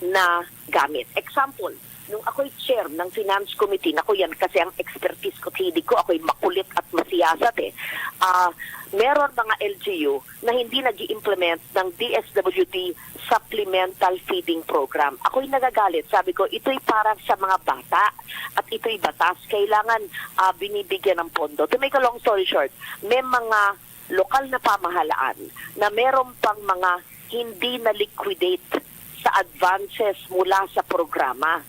na gamit. Example, nung ako'y chair ng Finance Committee, naku, yan kasi ang expertise ko, hilig ko, ako'y makulit at masiyasat eh. Ah, meron mga L G U na hindi nag implement ng D S W D Supplemental Feeding Program. Ako'y nagagalit. Sabi ko, ito'y para sa mga bata at ito'y batas. Kailangan ah, binibigyan ng pondo. To make a long story short, may mga lokal na pamahalaan na meron pang mga hindi na-liquidate sa advances mula sa programa.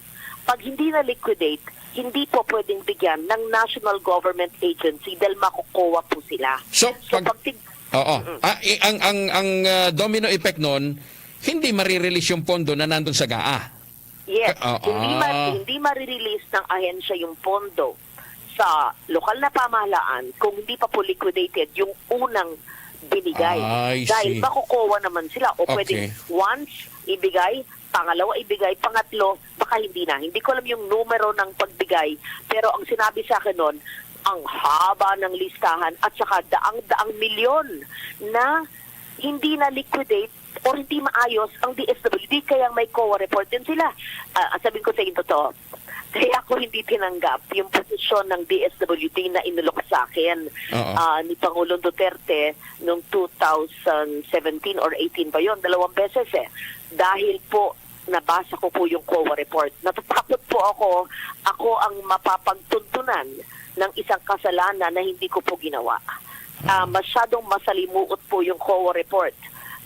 Pag hindi na-liquidate, hindi po pwedeng bigyan ng national government agency dahil makukuha po sila. So, So, pag- pag tig- Oo. Mm-mm. Ah, i- ang ang ang ah, domino effect nun, hindi marirelease yung pondo na nandun sa GAA. Yes, Ah, hindi ah. ma- hindi marirelease ng ahensya yung pondo sa lokal na pamahalaan kung hindi pa po liquidated yung unang binigay. I Dahil see. Makukuha naman sila o pwedeng Okay. once ibigay, pangalawa ibigay, pangatlo, baka hindi na. Hindi ko alam yung numero ng pagbigay, pero ang sinabi sa akin noon, ang haba ng listahan at saka daang-daang milyon na hindi na liquidate or hindi maayos ang D S W D, kaya may COA report din sila. Ah, sabihin ko sa inyo totoo, Kaya ako hindi tinanggap yung posisyon ng D S W D na inulok sa akin, Oo. ah, ni Pangulong Duterte noong two thousand seventeen or eighteen ba yon? Dalawang beses eh. Dahil po nabasa ko po yung COA report. Natatakot po ako, ako ang mapapagtuntunan ng isang kasalanan na hindi ko po ginawa. Ah, masyadong masalimuot po yung COA report,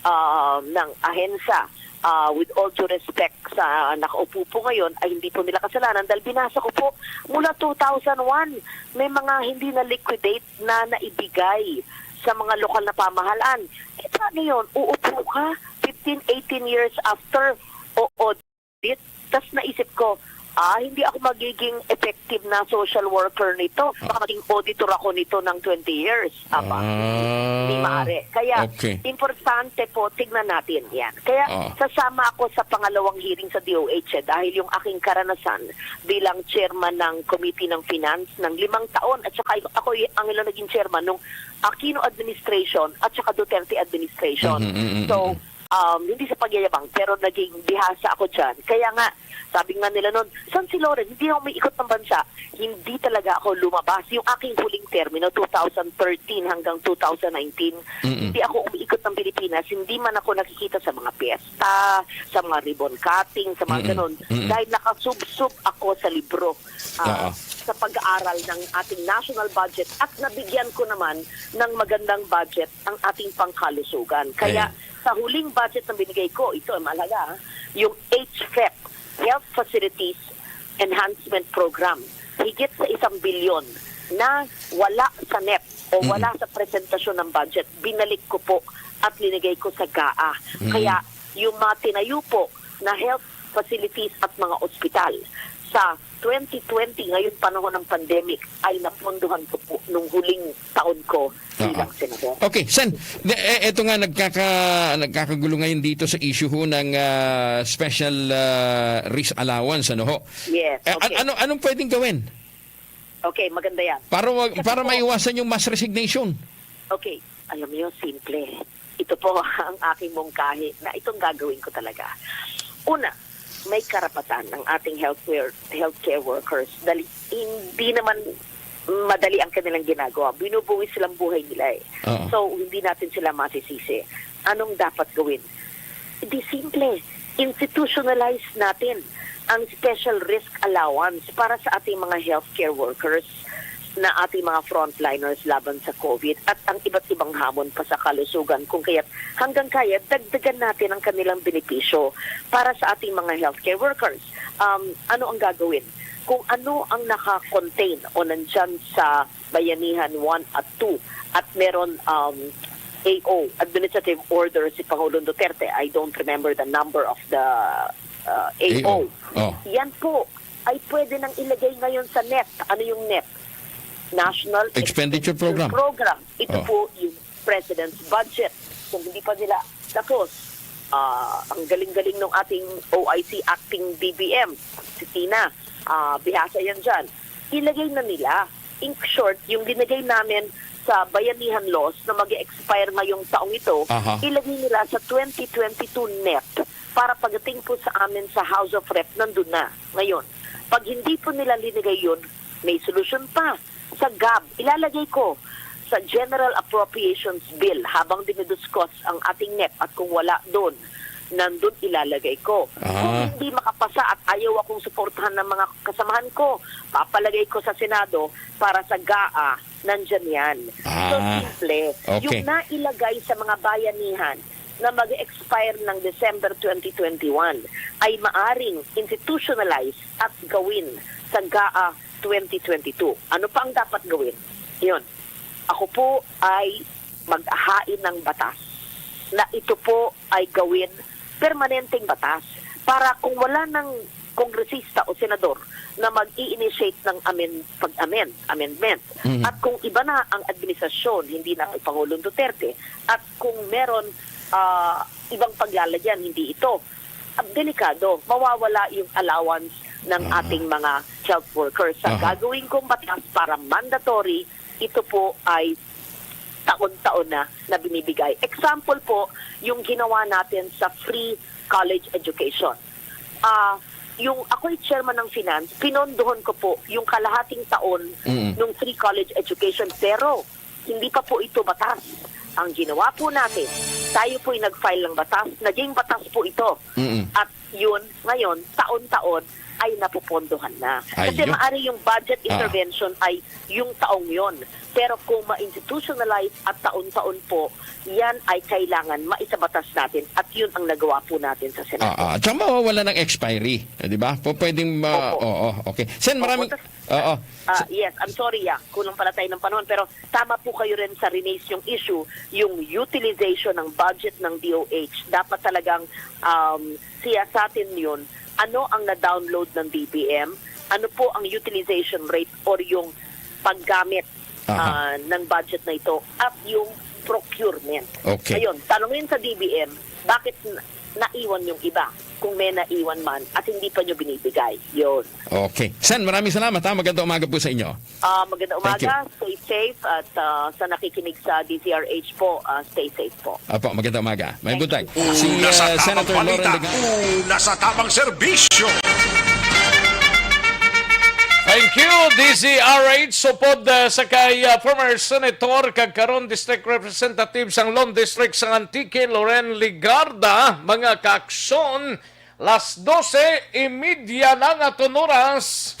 ah, ng ahensya. Ah, with all due respect sa nakaupo po ngayon, ay hindi po nila kasalanan dahil binasa ko po mula two thousand one, may mga hindi na liquidate na naibigay sa mga lokal na pamahalaan. Eh, paano yun? Uupo ka, fifteen, eighteen years after, o audit. Tas naisip ko, ah, hindi ako magiging effective na social worker nito. Baka maging auditor ako nito ng twenty years. Aba, Ah, hindi maaari. Kaya, okay. Importante po, tignan natin yan. Kaya, Ah. sasama ako sa pangalawang hearing sa D O H eh, dahil yung aking karanasan bilang chairman ng Committee ng Finance ng limang taon, at saka ako y-, ang ilang naging chairman nung Aquino administration at saka Duterte administration. Mhm, mhm, So, mhm. um, hindi sa pagyayabang, pero naging bihasa ako dyan. Kaya nga, sabi nga nila noon, "Saan si Loren? Hindi ako umiikot ng bansa." Hindi talaga ako lumabas. Yung aking huling termino, two thousand thirteen hanggang two thousand nineteen, Mm-mm. hindi ako umiikot ng Pilipinas. Hindi man ako nakikita sa mga piyesta, sa mga ribbon cutting, sa mga Mm-mm. ganon. Mm-mm. Dahil nakasubsob ako sa libro, ah, Oo. sa pag-aaral ng ating national budget at nabigyan ko naman ng magandang budget ang ating pangkalusugan. Kaya Ayan. sa huling budget na binigay ko, ito ang mahalaga, ha, yung H F E P, Health Facilities Enhancement Program, higit sa isang bilyon na wala sa nep o Mm. wala sa presentasyon ng budget, binalik ko po at linigay ko sa GAA. Mm. Kaya yung mga tinayo po na health facilities at mga ospital sa twenty twenty, ngayon panahon ng pandemic, ay napondohan ko po nung huling taon ko bilang Ah, ah. senador. Okay, Sen, de-, eh, eto nga, nagkaka-, nagkakagulo ngayon dito sa issue ho ng, ah, special, ah, risk allowance, ano ho? Yes, Eh, an-, okay. ano, anong pwedeng gawin? Okay, maganda yan. Para wag, Kasi para po maiwasan yung mass resignation. Okay, alam niyo, simple. Ito po ang aking mungkahi na itong gagawin ko talaga. Una, may karapatan ang ating healthcare, healthcare workers dahil hindi naman madali ang kanilang ginagawa. Binubuwis silang buhay nila eh. Oo. So, hindi natin sila masisisi. Anong dapat gawin? Di simple. Institutionalize natin ang special risk allowance para sa ating mga healthcare workers na ating mga frontliners laban sa COVID at ang iba't ibang hamon pa sa kalusugan. Kung kaya't hanggang kaya, dagdagan natin ang kanilang benepisyo para sa ating mga healthcare workers. Um, ano ang gagawin? Kung ano ang naka-contain o nandyan sa Bayanihan one at two at meron, um, A O, administrative order si Pangulong Duterte. I don't remember the number of the, uh, A O. A O. Oh. Yan po ay pwede nang ilagay ngayon sa nep. Ano yung nep? National Expenditure Expenditure Program. Program. Ito Oh. po yung President's Budget. Kung hindi pa nila tapos, ah, ang galing-galing ng ating O I C acting B B M, si Tina, ah, bihasa yan dyan. Ilagay na nila. In short, yung linagay namin sa Bayanihan Laws na mag-expire ngayong taong ito, Aha. ilagay nila sa twenty twenty-two nep para pagdating po sa amin sa House of Rep, nandun na ngayon. Pag hindi po nila linagay yun, may solusyon pa. Sa gab, ilalagay ko sa General Appropriations Bill habang dinidiscuss ang ating nep at kung wala doon, nandun ilalagay ko. Kung Ah. hindi makapasa at ayaw akong suportahan ng mga kasamahan ko, papalagay ko sa Senado para sa GAA, nandyan yan. So, Ah, simple. okay. Yung nailagay sa mga bayanihan na mag-expire ng December twenty twenty-one ay maaring institutionalize at gawin sa GAA twenty twenty-two. Ano pa ang dapat gawin? Yun. Ako po ay maghahain ng batas na ito po ay gawin permanenteng batas para kung wala ng kongresista o senador na mag-i-initiate ng amend-, pag-amend, amendment, Mhm. at kung iba na ang administrasyon, hindi na kay Pangulong Duterte, at kung meron, ah, ibang paglalagyan, hindi ito, ah, delikado, mawawala yung allowance ng Aha. ating mga health workers. Sa Aha. gagawin kong batas para mandatory, ito po ay taon-taon na na binibigay. Example po, yung ginawa natin sa free college education. Ah, Yung ako'y chairman ng finance, pinondohan ko po yung kalahating taon Mm. nung free college education, pero hindi pa po ito batas. Ang ginawa po natin, tayo po'y nag-file ng batas, naging batas po ito. Mm. At yun, ngayon, taon-taon ay napupondohan na. Kasi Ayun. Maari yung budget Ah. intervention ay yung taong yon. Pero kung ma-institutionalize at taon-taon po, yan ay kailangan maisabatas natin at yun ang nagawa po natin sa Senado. Ah, ah. At saka mawawala ng expiry, eh, di ba? P-, pwedeng ma-, Opo. Oo, okay. Sen, Opo, maraming, tas-, oo. Ah, Sa- yes, I'm sorry, ah. Kulang pala tayo ng panahon, pero tama po kayo rin sa Renee's yung issue, yung utilization ng budget ng D O H. Dapat talagang, um, siyasatin yun. Ano ang na-download ng D B M? Ano po ang utilization rate or yung paggamit Aha. ah, ng budget na ito at yung procurement. Okay. Ngayon, tanungin sa D B M, bakit n-, naiwan yung iba? Kung may naiwan man at hindi pa nyo binibigay. Yun. Okay. Sen, maraming salamat, ha. Magandang umaga po sa inyo. Ah, magandang Thank you. umaga. Stay safe at, ah, sa nakikinig sa D Z R H po, ah, stay safe po. Apo, magandang umaga. May Thank buntag. you. Si, Una sa uh, tamang Senator Loren balita, Legarda. Una sa tamang serbisyo. Thank you, D Z R H. Supod, uh, sa kay, uh, former senator kag karon district representative sang Lone District sang Antique, Loren Legarda. Mga kaaksyon, las dose y media na nga tunuras.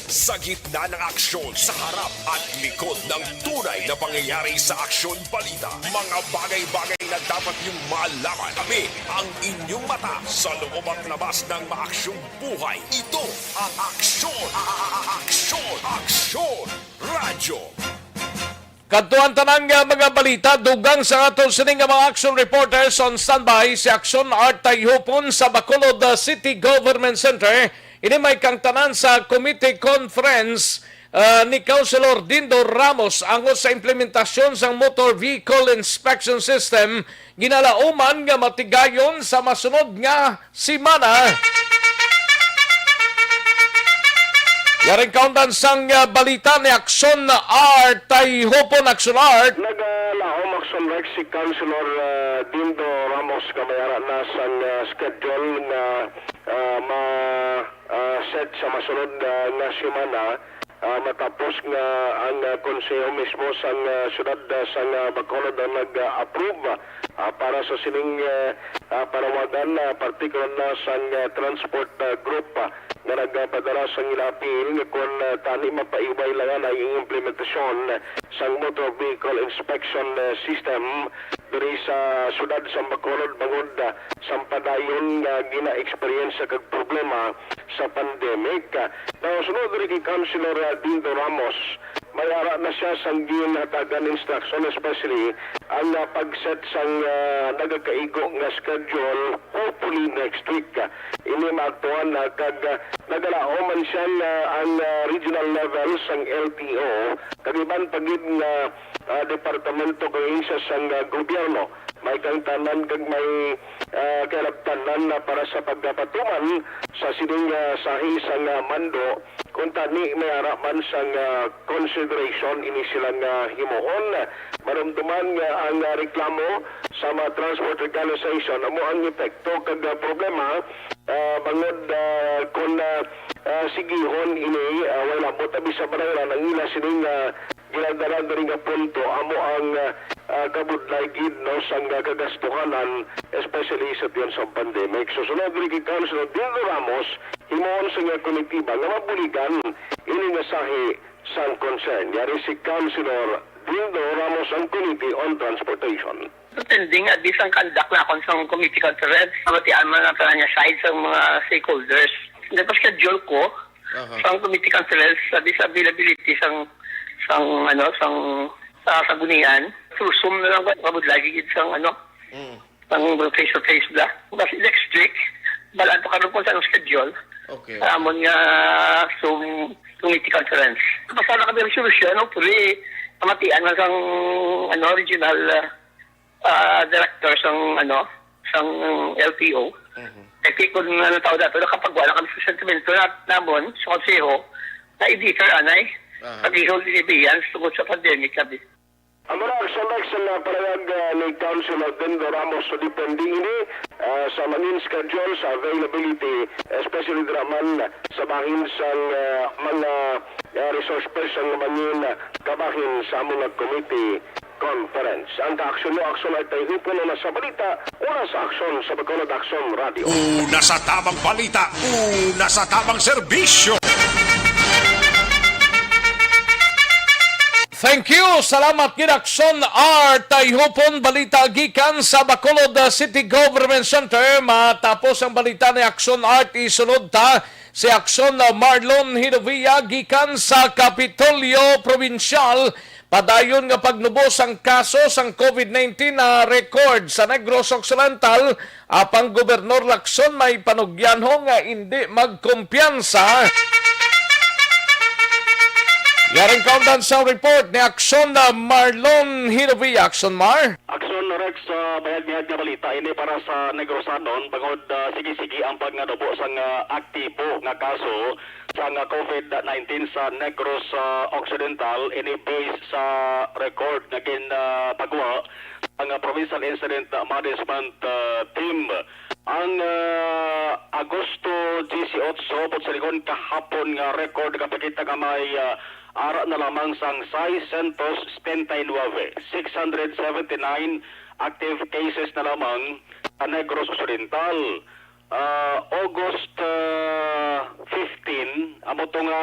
Sa gitna ng aksyon, sa harap at likod ng tunay na pangyayari sa Aksyon Balita, mga bagay-bagay na dapat niyong malaman. Kami ang inyong mata sa loob at labas ng maaksyong buhay. Ito ang Aksyon, a-, a-, a-, Aksyon, Aksyon Radyo. Kadto ang tanan nga mga balita, dugang sa aton sini nga mga action reporters on standby. Si Action Art Tayhupon sa Bacolod, uh, City Government Center. Ini may kangtanan sa committee conference, uh, ni Councilor Dindo Ramos angot sa implementasyon sang Motor Vehicle Inspection System ginalauman nga matigayon sa masunod nga semana. Yaring kaundan sang, ah, balita ni Action Art, Tayhupon Action Art. Nagalaom Action Art si Councilor, ah, Dindo Ramos nga may ara na sang, ah, schedule nga, ah, ma-, ah, set sa masunod, ah, nga semana. Ah, matapos nga ang, ah, konseho mismo sang, ah, siyudad, ah, sang, ah, Bacolod ang nag-approve, ah, para sa sining, ah, ah, panawagan, ah, partikular na sang, ah, transport, ah, group, ah, nga nagpadala sang ila apil nga kon, ah, tani mapaiway lang ang implementasyon sang motor vehicle inspection, ah, system diri sa siyudad sang Bacolod bangod, ah, sang padayon nga gina-experience kag problema sa pandemic. Now, sunod diri kay Councilor, ah, Dindo Ramos, may ara na siya sang ginhatagan instruction, especially ang, ah, pag-set sang, ah, nagakaigo nga schedule, hopefully next week. Ini maaktuhan na kag, ah, nagalaom man siya nga ang, ah, regional level sang L T O, kag iban pa gid nga, ah, departamento kag ahensya sang, ah, gobyerno. May kangtanan kag may, ah, kailabtanan na para sa pagpatuman sa sining, ah, sahi sang, ah, mando, kung tani may ara man sang, ah, consideration ini sila nga himuon. Marumduman nga ang, ah, reklamo sa mga transport organization amo ang epekto kag, ah, problema, ah, bangod, ah, kung, ah, ah, sigihon ini, ah, wala mo tabi sa barangay ang ila sining, ah, ginadala diri nga punto amo ang, ah, ah, kabudlay gid, no, sang, ah, kagastuhanan, especially sa tiyan sa pandemic. So, sunod diri kay Councilor Dildo Ramos, himuon sa iya komitiba nga mabuligan ini nga sahi sang concern. Yari si Councilor Dildo Ramos ang Committee on Transportation. Pending at di sang conduct na akon sang committee conference, mabatian man ang tanan nga side sang mga stakeholders. Nagpa-schedule ko Aha. sang committee conference sa dis-, availability sang, sang, ano, sang, sa Sanggunian. Through Zoom na lang ba? Kabudlay gid sang, ano, Mm. sang face-to-face da. Bas next week, balaan pa karon kung saan ang schedule. Okay. Sa amon nga Zoom committee conference. Basta na kami resolution, hopefully, pamatian na sang, ano, regional, ah, ah, director sang, ano, sang L T O. Mhm. Kay kung ano tao dato, nakapagwa na kami sa sentimento na, namon, sa konseho, na i-defer anay. Aha. Pag-i-hold in abeyance tungod sa pandemic, sabi. Ang mga action, Rex, nga parayag, ah, ni Councilor Dendo Ramos, so depende ini, ah, sa mangin schedule, sa availability, especially dira man sa bahin sang, ah, mga, ah, resource person nga mangin, ah, kabahin sa among nga committee conference. Ang kaaksyon mo, aksyon ay tayo hipon na sa balita, una sa aksyon sa Bacolod Aksyon Radio. Una sa tabang balita, una sa tabang serbisyo. Thank you. Salamat gid, Aksyon Art. Tayhupon balita gikan sa Bacolod, uh, City Government Center. Matapos ang balita ni Aksyon Art, isunod ta si Aksyon, uh, Marlon Hinovia gikan sa Kapitolyo Probinsyal. Padayon nga pagnubo sang kaso sang COVID nineteen na record sa Negros Occidental, apang Gobernador Lacson may panugyanho nga indi magkumpiyansa. Yaring kaundan sa report ni Aksyon na Marlon Hinovia. Aksyon Mar. Aksyon Rex, sa bayag-bayag nga balita ini para sa Negrosanon, bangod, ah, sige-sige ang pagnanubo sang, ah, aktibo nga kaso sang, ah, COVID nineteen sa Negros, ah, Occidental, ini base sa record nga gin, ah, pagwa ang, ah, Provincial Incident Management, ah, Team. Ang, ah, Agosto dieciocho, buot silingon kahapon nga record, nagapakita nga may, ah, ara na lamang sang seiscientos setenta y nueve, six hundred seventy-nine active cases na lamang sa Negros Occidental. Ah, August, ah, fifteen, amo to nga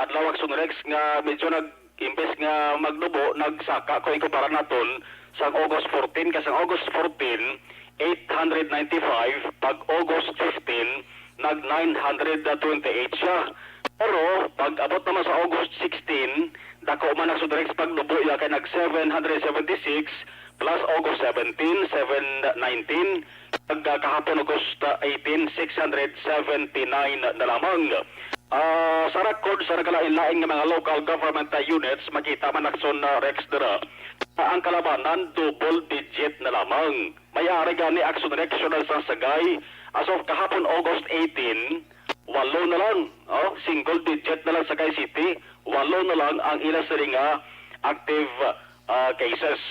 adlaw, Aksyon Rex, nga medyo nag-, imbes nga magnubo, nagsaka ko ikumpara naton sang August fourteen, kay sang August fourteen, eight hundred ninety-five, pag August fifteen, nag nine hundred twenty-eight siya. Pero pag abot naman sa August sixteen, dako man, Aksyon Rex, pagnubo iya, kay nag seven hundred seventy-six, plus August seventeen, seven nineteen, kag, ah, kahapon, August, ah, eighteen, six hundred seventy-nine na lamang. Ah, sa record sa nagalain-lain nga mga local government, ah, units, makita man, Aksyon, ah, Rex, dira, ah, ang kalabanan double digit na lamang. May ari gani, Aksyon Rex, Regional sang Sagay, as of kahapon, August eighteen, walo na lang, oh, single digit na lang Sagay City, walo na lang ang ila sini nga active, ah, cases.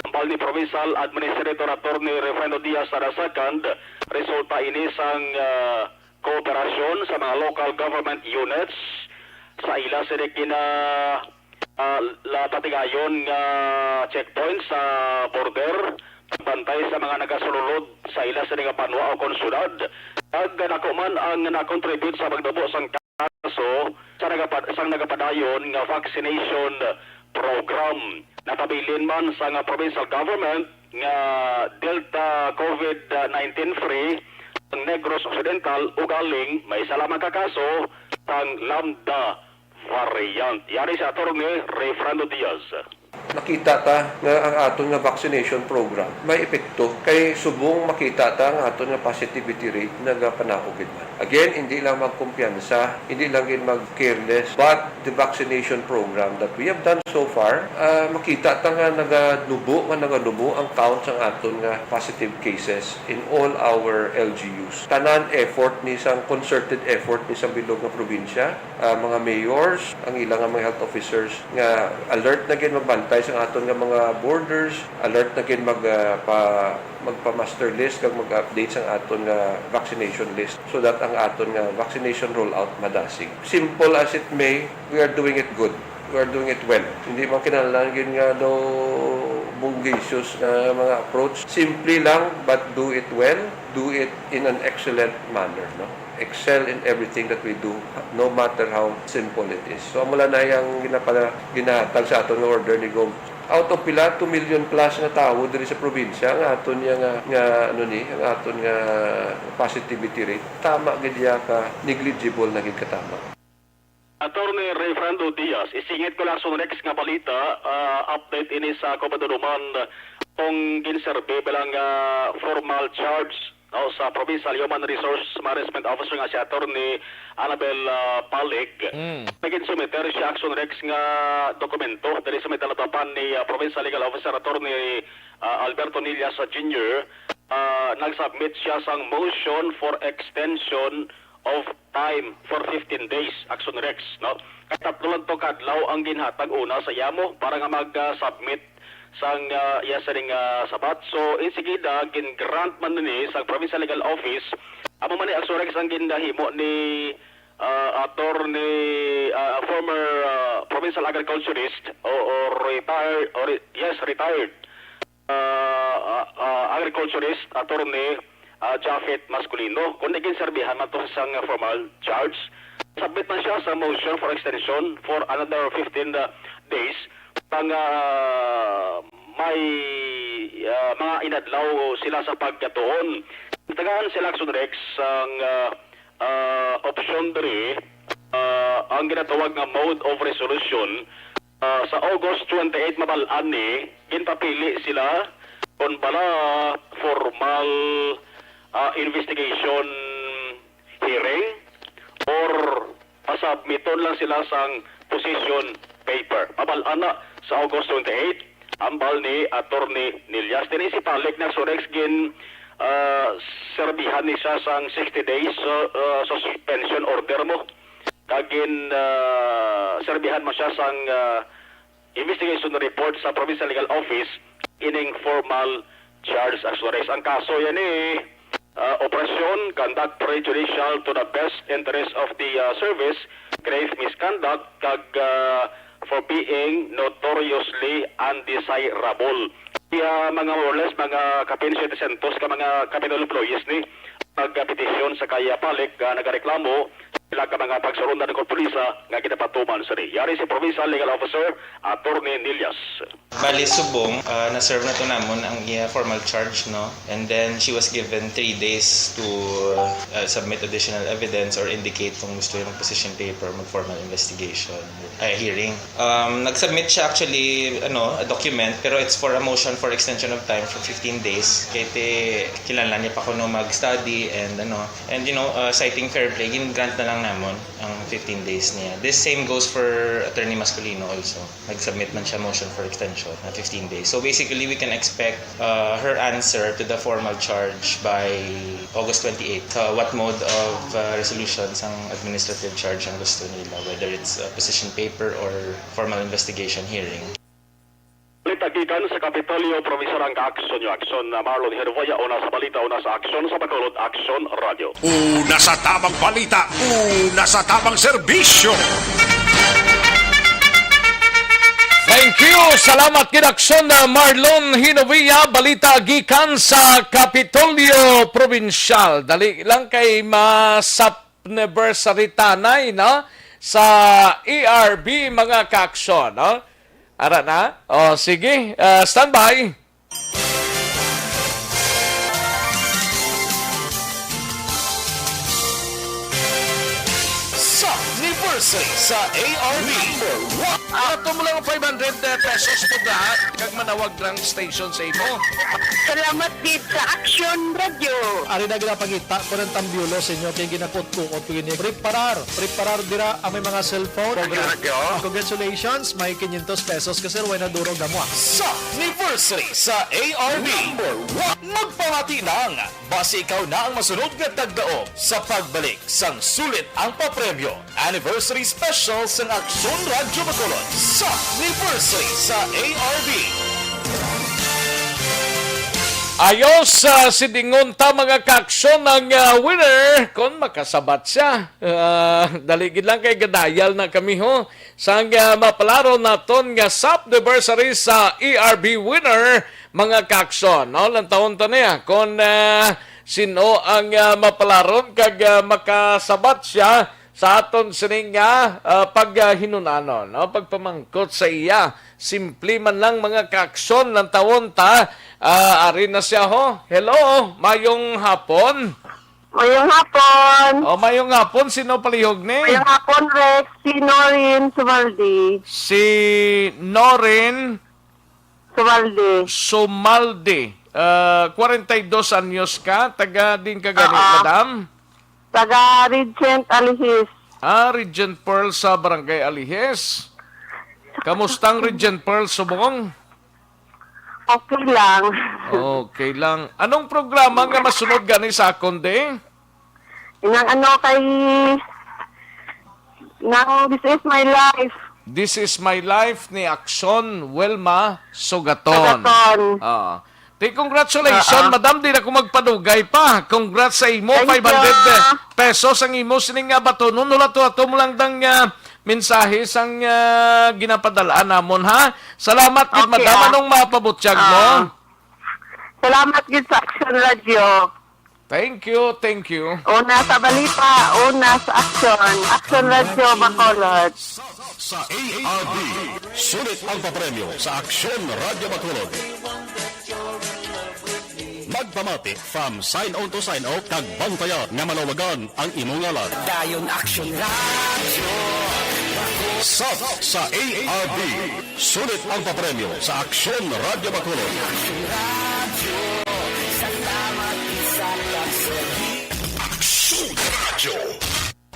Hambal ni Provincial Administrator Attorney Refrendo Diaz the second, resulta ini sang, ah, kooperasyon sa mga local government units sa ila sini gina-, ah, la-, patigayon nga checkpoint sa border, pagbantay sa mga nagasululod sa ila sini nga banwa o kon syudad. Kag dako man ang nakontribute sa pagnubo sang kaso sa nagapa-, sang nagapadayon nga vaccination program. Napabilin man sang provincial government nga Delta COVID nineteen free ang Negros Occidental, ugaling may isa lamang ka kaso sang Lambda variant. Yari si Attorney Refrando Diaz. Nakita ta nga ang aton nga vaccination program may epekto, kay subong makita ta nga aton nga positivity rate nagapanaog gid man. Again, hindi lang magkumpiyansa, hindi lang gid mag-careless, but the vaccination program that we have done so far, ah, makita ta nga naganubo, nga naganubo ang count sang aton nga positive cases in all our L G Us. Tanan effort ni sang concerted effort ni sang bilog nga probinsya, ah, mga mayors, ang ila nga mga health officers nga alert na gid magbantay sang aton nga mga borders, alert na gid mag, ah, pa, magpa-muster list kag mag-update sang aton nga vaccination list so that ang aton nga vaccination rollout madasig. Simple as it may, we are doing it good. We are doing it well. Hindi man kinahanglan gid nga daw bungisyos nga mga approach. Simple lang, but do it well. Do it in an excellent manner, no? Excel in everything that we do, no matter how simple it is. So, amo lang na ang ginapa-, ginahatag sa aton nga order ni Gov. Out of pila, two million plus nga tawo diri sa probinsya, nga aton niya nga, nga, ano ni, ang aton nga positivity rate, tama gid ya ka negligible na gid katama. Attorney Refrando Diaz, isingit ko lang sa next nga balita, ah, update ini sa Kabandanuman kung ginserbi bilang, ah, formal charge, no, sa Provincial Human Resource Management Officer nga si Attorney Annabel, ah, Palig. Mm. Naging sumiter siya, Action Rex, nga dokumento diri sa may talabapan ni, ah, Provincial Legal Officer Attorney, ah, Alberto Nillas Junior. Ah, nag-submit siya sang motion for extension of time for fifteen days, Action Rex, no? Kay tatlo lang to ka adlaw ang ginhatag una sa iya mo para nga mag-submit sang, ah, iya sining, ah, sabat. So, insigida, gin-grant man ni sa Provincial Legal Office. Amo man ni, Action Rex, ang ginahimo ni, ah, attorney, ah, former, ah, provincial agriculturist o, o retired, o re-, yes, retired, ah, ah, ah, agriculturist, attorney, ah, Japhet Masculino, kundi ginserbihan man to sa isang formal charge. Submit man siya sa motion for extension for another fifteen, ah, days. Pang, ah, may, ah, mga inadlaw sila sa pagkatuon. Tagaan sila, Action Rex, sang, ah, ah, option diri, ah, ang ginatawag nga mode of resolution. Ah, sa August twenty-eight, mabal-an ni, ginpapili sila kon bala formal, ah, investigation hearing or pasubmiton lang sila sang position paper. Mabal-an na sa August twenty-eight, ambal ni Attorney Nillas. Dili si Palik na Surex gin, ah, serbihan ni siya sang sixty days, uh, uh, suspension order mo. Kag gin, ah, serbihan mo siya sang, ah, investigation report sa Provincial Legal Office ining formal charge, Action Rex. Ang kaso yan ni, ah, operasyon, conduct prejudicial to the best interest of the, ah, service, grave misconduct, kag, ah, for being notoriously undesirable. Iya mga more or less, mga kapin siyete siyentos ka mga Kapitolyo employees ni nagpetisyon sa kaya Palik nga nagareklamo sila ka mga pagsulondan kag pulisa nga ginapatuman sa ni. Yari si Provincial Legal Officer Attorney Nillas. Bali, subong, ah, na-serve na to namon ang iya formal charge, no? And then, she was given three days to, ah, submit additional evidence or indicate kung gusto niya mag-position paper, mag-formal investigation, ah, hearing. Um, nag-submit siya actually, ano, a document, pero it's for a motion for extension of time for fifteen days. Kay ti, kinahanglan niya pa kuno mag-study and, ano, and, you know, uh, citing fair play, gin-grant na lang namon ang fifteen days niya. This same goes for Attorney Masculino also. Nag-submit man siya motion for extension na fifteen days. So basically, we can expect, uh, her answer to the formal charge by August twenty-eight. Uh, what mode of, uh, resolution sang administrative charge ang gusto nila, whether it's a position paper or formal investigation hearing. Balita gikan sa Kapitolyo, Provincial, ang kaaksyon nyo. Aksyon na Marlon Herboya, una sa balita, una sa aksyon, sa Bacolod Aksyon Radio. Una sa tamang balita, una sa tamang serbisyo. Thank you. Salamat gid, Aksyon na Marlon Hinovia. Balita gikan sa Kapitolyo Provincial. Dali lang kay masap anniversary tanay, no? Sa E R B, mga kaaksyon, no? Ara na? O, sige. Ah, standby. Sa anniversary sa A R B. Number one. Ato mo lang five hundred pesos to ga, kag manawag lang station sa imo. Salamat gid sa Aksyon Radio. Ari na ginapangita ko ng tambyulo sa inyo kay ginakot-kuot ko gini. Preparar, preparar dira ang may mga cellphone. Radyo. Congratulations, may quinientos pesos ka, sir, way na duro gamwa. Sa anniversary sa A R B. Number one. Magpamati lang, basi ikaw na ang masunod nga tagdaog sa pagbalik sang sulit ang papremyo. Anniversary Special sang Aksyon Radyo Bacolod sa anniversary sa A R B. Ayos, ah, sidingon ta, mga kaaksyon, ang, ah, winner, kung makasabat siya. Ah, dali gid lang kay gadayal na kami, ho. Sang, ah, mapalaron naton nga sap anniversary sa E R B winner, mga kaaksyon, no? Lantawon ta niya kung, ah, sino ang, ah, mapalaron kag, ah, makasabat siya sa aton sining nga, ah, paghinunanon, no? Pagpamangkot sa iya. Simple man lang, mga kaaksyon, lantawon ta. Ah, ari na siya, ho. Hello, mayong hapon. Mayong hapon. O, mayong hapon. Sino palihog ni? Mayong hapon, Rex. Si Noreen Sumaldi. Si Noreen Sumaldi. Sumaldi. Ah, kwarenta y dos anyos ka. Taga din ka gani, Oo. Madam? Taga Regent Alihis. Ah, Regent Pearl sa Barangay Alihis. Kamusta ang Regent Pearl subong? Okay lang. Okay lang. Anong programa nga masunod gani sa akon, de? Nang ano kay, nang This Is My Life. This Is My Life ni Action Wilma Sugaton. Sugaton. Ah. Ti, congratulations, Oo. madam. Di na ko magpadugay pa. Congrats sa imo. Thank you. Five hundred pesos ang imo sining nga batonon. Hulat-hulat mo lang dang, ah, mensahe sang, ah, ginapadalaan namon, ha? Salamat gid, Okay, madam. ah. Anong mapabutyag mo? Ah. Salamat gid sa Action Radio. Thank you, thank you. Una sa balita, una sa aksyon. Action Radio Bacolod. Sa A R B, sulit ang papremyo sa Aksyon Radyo Bacolod. Magpamati from sign on to sign off, kag bantayan nga malawagan ang imong ngalan. Dayon Action Radio. Sa, sa A R B, sulit ang papremyo sa Aksyon Radyo Bacolod. Aksyon Radyo.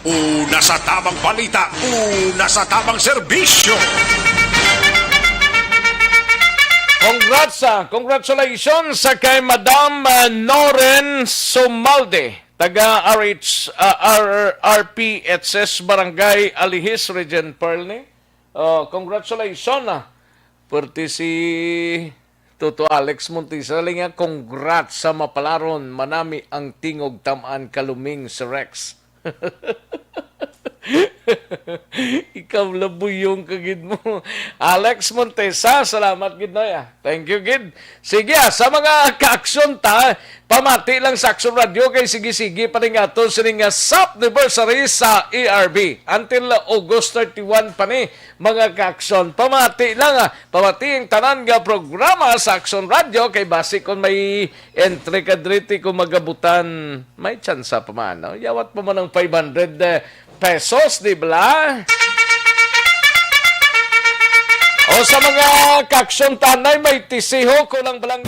Una sa tamang balita, una sa tamang serbisyo. Congrats, ah. Congratulations sa kay Madam, ah, Noren Sumalde, taga R H, ah, R R P H S Barangay Alihis, Regent Pearl ni. Oh, congratulations, ah. Pwerte si Toto Alex Montesa, linga, congrats sa mapalaron, manami ang tingog, tam-an kaluming si Rex. Ikaw, labuyong ka gid mo. Alex Montesa, salamat gid, Noy, ah. Thank you gid. Sige, ah, sa mga ka-aksyon ta, pamati lang sa Aksyon Radio kay sige-sige pa ning aton sining nga sap anniversary sa A R B. Until August thirty-one pa ni, mga ka-aksyon. Pamati lang, ah. Pamati ang tanan nga programa sa Aksyon Radio kay basi kon may entry ka diri, ti, kung magabutan, may tsansa pa man, no? Yawat pa man ang five hundred, eh, pesos, di bala? O sa mga ka-aksyon tanay, may tisiho ko lang balang.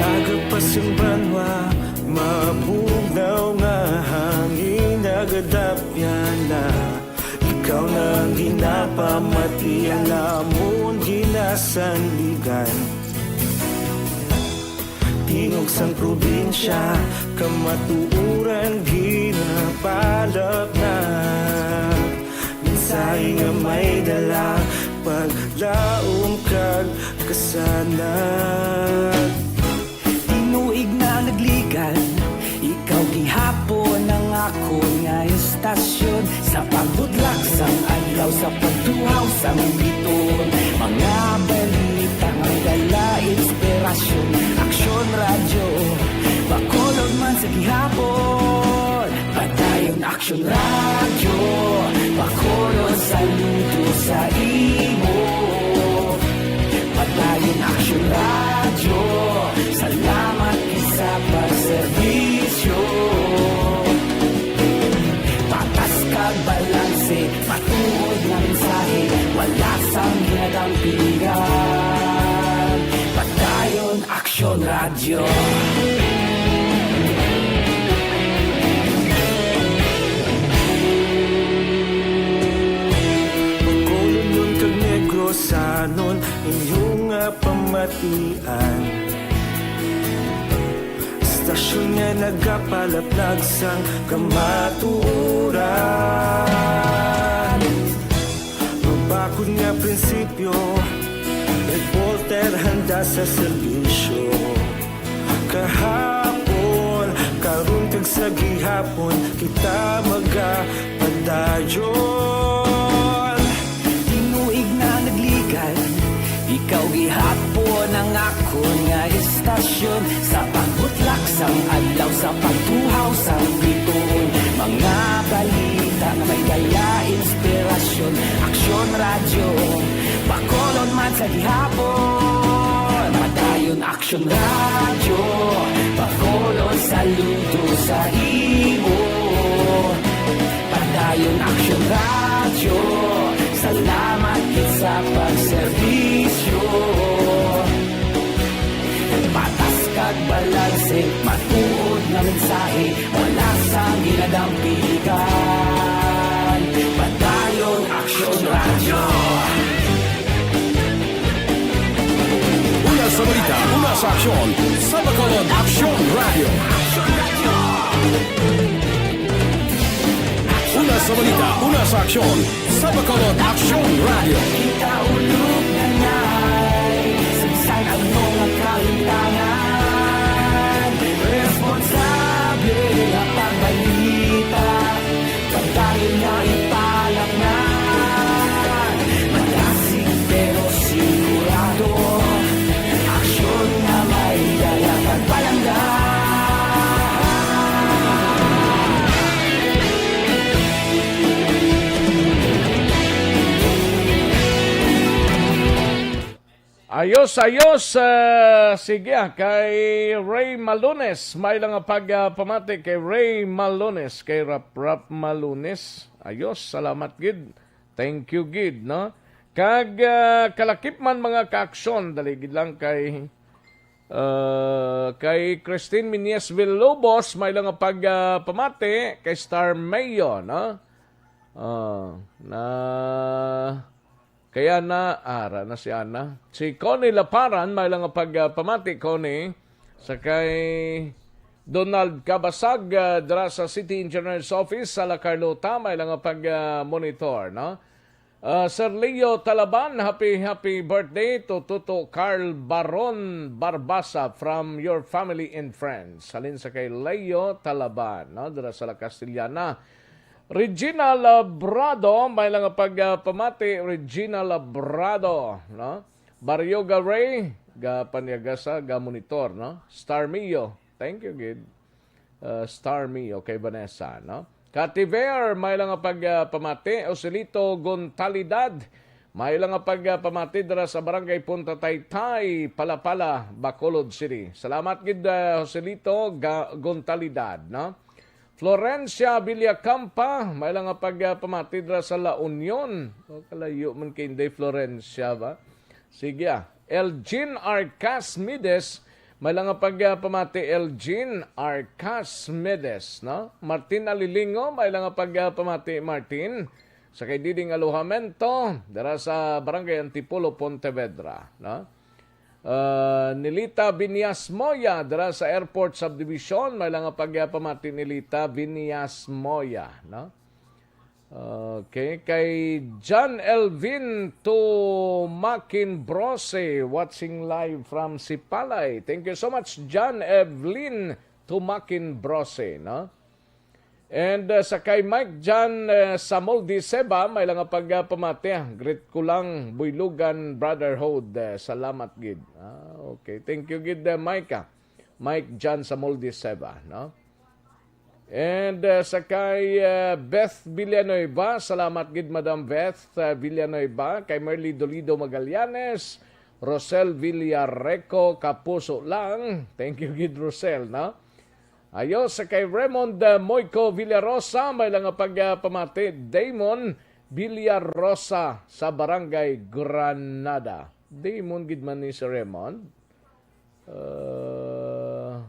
Aga pa sang banwa, mabugnaw nga hangin, nagadapyan na. Ikaw na ang ginapamatian namon, ginasandigan. Tingog sang probinsya, kamatuoran ginapalapnag. Mensahe nga may dala, paglaom kag kasanag. Tinuig na nagligan, ikaw gihapon ang akon nga istasyon. Sa pagbutlak sang adlaw, sa pagtuhaw sang biton, mga balita nga may dala inspirasyon. Aksyon Radyo, Bacolod man sa gihapon. Padayon Aksyon Radyo, Bacolod, saludo sa imo. Padayon Aksyon Radyo, salamat gid sa pagserbisyo. Patas kag balanse, matuod nga mensahe, wala sang ginadampigan. Padayon Aksyon Radyo. Bacolodnon kag Negrosanon, inyo nga pamatian. Istasyon nga nagapalaplag sang kamatuoran. Mabakod nga prinsipyo, reporter handa sa serbisyo. Kahapon, karon kag sa gihapon, kita magapadayon. Tinuig na nagligan, ikaw gihapon ang akon nga istasyon. Sa pagbutlak sang adlaw, sa pagtuhaw sang biton, mga balita nga may dala inspirasyon. Aksyon Radyo, Bacolod man sa gihapon. Padayon Aksyon Radyo, Bacolod, saludo sa imo. Padayon Aksyon Radyo, salamat gid sa pagserbisyo. Patas kag Sa Bacolod Aksyon Radio. Una sa balita, una sa aksyon. Sa Bacolod Aksyon Radio. Kita ulog na na'y saysay ang mga kahintangan. Responsable nga pagbalita. Pagdali nga ipalaknag, malasig pero sigurado. Aksyon nga may dala kag palangga. Ayos, ayos. Ah, sige, ah, kay Ray Malunes. May lang nga pag, ah, pamati kay Ray Malunes, kay Rap Rap Malunes. Ayos, salamat gid. Thank you gid, no? Kag, ah, kalakip man, mga kaaksyon, dali gid lang kay, ah, kay Christine Miñez Villalobos, may lang nga pag, ah, pamati kay Star Mayo, no? Ah, na Kaya na, ara na si Ana. Si Connie Laparan, may lang nga pag, ah, pamati, Connie, sa kay Donald Cabasag, ah, dira sa City Engineer's Office sa La Carlota, may lang nga pag, ah, monitor, no? Ah, Sir Leo Talaban, happy, happy birthday to Tuto Carl Baron Barbasa from your family and friends. Halin sa kay Leo Talaban, no? Dira sa La Castellana. Regina Labrado, may lang nga pag, ah, pamati, Regina Labrado, no? Barrio Garay, ga panyagasa, ga monitor, no? Star Mio, thank you, gid. Ah, Star Mio, kay Vanessa, no? Kativer, may lang nga pag, ah, pamati, Osilito Gontalidad, may lang nga pag, ah, pamati dira sa Barangay Punta Taytay, Palapala, Bacolod City. Salamat gid, ah, Joselito Ga-, Gontalidad, no? Florencia Villacampa, may lang nga pag, ah, pamati dira sa La Union. O, kalayo man kay Inday Florencia ba? Sige, ah. Elgin Arcas Mides, may lang nga pag, ah, pamati Elgin Arcas Mides, no? Martin Alilingo, may lang nga pag, ah, pamati Martin. Sa kay Diding Alojamento, dira sa Barangay Antipolo, Pontevedra, no? Ah, Nilita Viñas Moya, dira sa Airport Subdivision, may lang nga pag, ah, pamati Nilita Viñas Moya, no? Okay, kay John Elvin Tumakin Brose, watching live from Sipalay. Thank you so much, John Evelyn Tumakin Brose, no? And, uh, sa kay Mike John, uh, Samoldi Seba, may lang nga pag, uh, pamati, ah. Greet ko lang, Buylogan Brotherhood. Uh, salamat gid. Ah, okay. Thank you gid, uh, Mike, ah. Mike John Samoldi Seba, no? And, uh, sa kay, uh, Beth Villanueva, salamat gid, Madam Beth, uh, Villanueva, kay Merly Dolido Magallanes, Rosel Villareco, kapuso lang. Thank you gid, Rosel, no? Ayo sa kay Raymond, uh, Moico Villarosa, may lang nga pag, uh, pamati, Damon Villarosa sa Barangay Granada. Damon gid man ni si Raymond. Uh,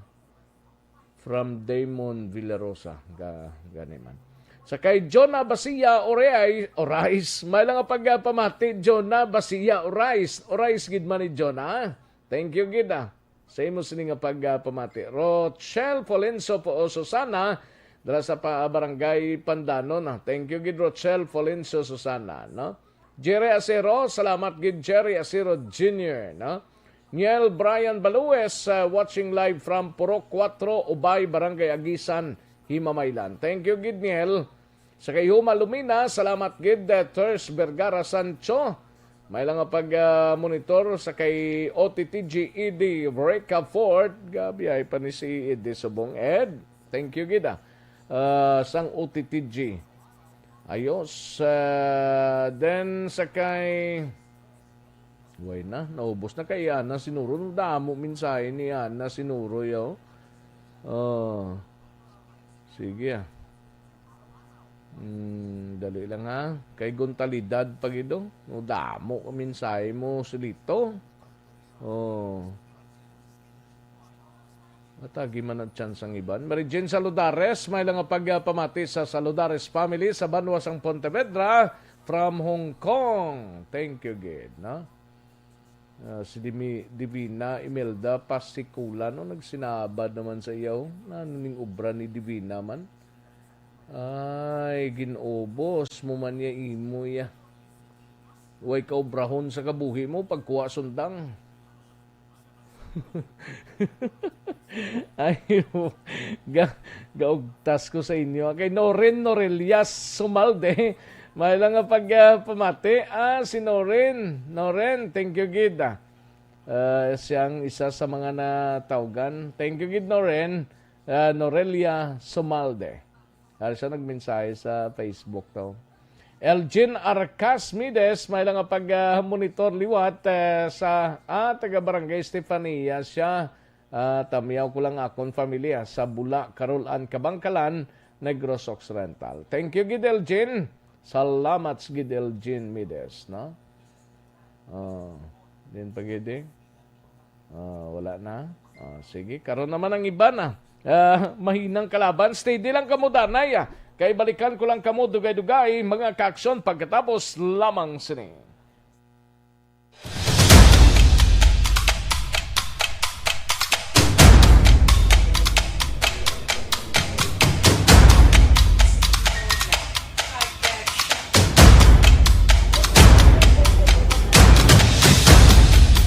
from Damon Villarosa, ga-, gani man. Sa kay Jonah Basia Orais, Orais, may lang nga pag, uh, pamati, Jonah Basia Orais. Orais gid man ni Jonah. Thank you gid, ah. Sa imo sini nga pag, ah, pamati. Rochelle Polenso po o Susana, dira sa pa, Barangay Pandanon, ah. Thank you gid, Rochelle Polenso Susana, no? Jerry Acero, salamat gid, Jerry Acero Junior, no? Niel Brian Balues, ah, watching live from Purok Kuwatro, Ubay, Barangay Agisan, Himamaylan. Thank you gid, Niel. Sa kay Huma Lumina, salamat gid, eh, Ters Vergara Sancho. May lang nga pag, ah, monitor sa kay O T T G E D Breakafort. Gabi ay pa ni si Ed subong Ed. Thank you gid, ah. Ah, sang O T T G. Ayos. Ah, then sa kay Way na, naubos na kay Ana Sinuro. No, damo mensahe ni Ana Sinuro, yo. Oh. Sige, ah. Hmm, dali lang, ha. Kay guntalidad pa gid, oh. No, damo ka mensahe mo, Silito. Oh. Matagi man ang chance ang iban. Mary Jane Saludares, may lang nga pag, ah, pamati sa Saludares family sa banwa sang Pontevedra from Hong Kong. Thank you gid, no? Ah, si Dimi-, Divina Imelda Pasikulan, no, nagsinabad naman sa iya, oh. Ano ning obra ni Divina man? Ay, ginobos mo man ya imo ya. Way kaobrahon sa kabuhi mo, pagkuha sundang. Ay, ga, gaugtas ko sa inyo. Kay Noren Norelias Sumalde, may lang nga pag, ah, pamati. Ah, si Noren. Noren, thank you, gid, ah. Ah, siyang isa sa mga natawgan. Thank you, gid, Noren. Ah, Norelia Sumalde. Ari siya nagmensahe sa Facebook to. Elgin Arcas Mides, may lang nga pag, ah, monitor liwat, eh, sa, ah, taga Barangay Estefania siya. Ah, tamyaw ko lang akon familia sa Bula, Carol-an, Kabangkalan, Negros Occidental. Thank you, gid, Elgin. Salamat, gid, Elgin Mides, no? Oh, din pa gid, eh. Ah, wala na. Ah, sige, karon naman ang iba na. Ah, mahinang kalaban, steady lang kamo, danay, ah. Kay balikan ko lang kamo, dugay-dugay, mga kaaksyon, pagkatapos lamang sini.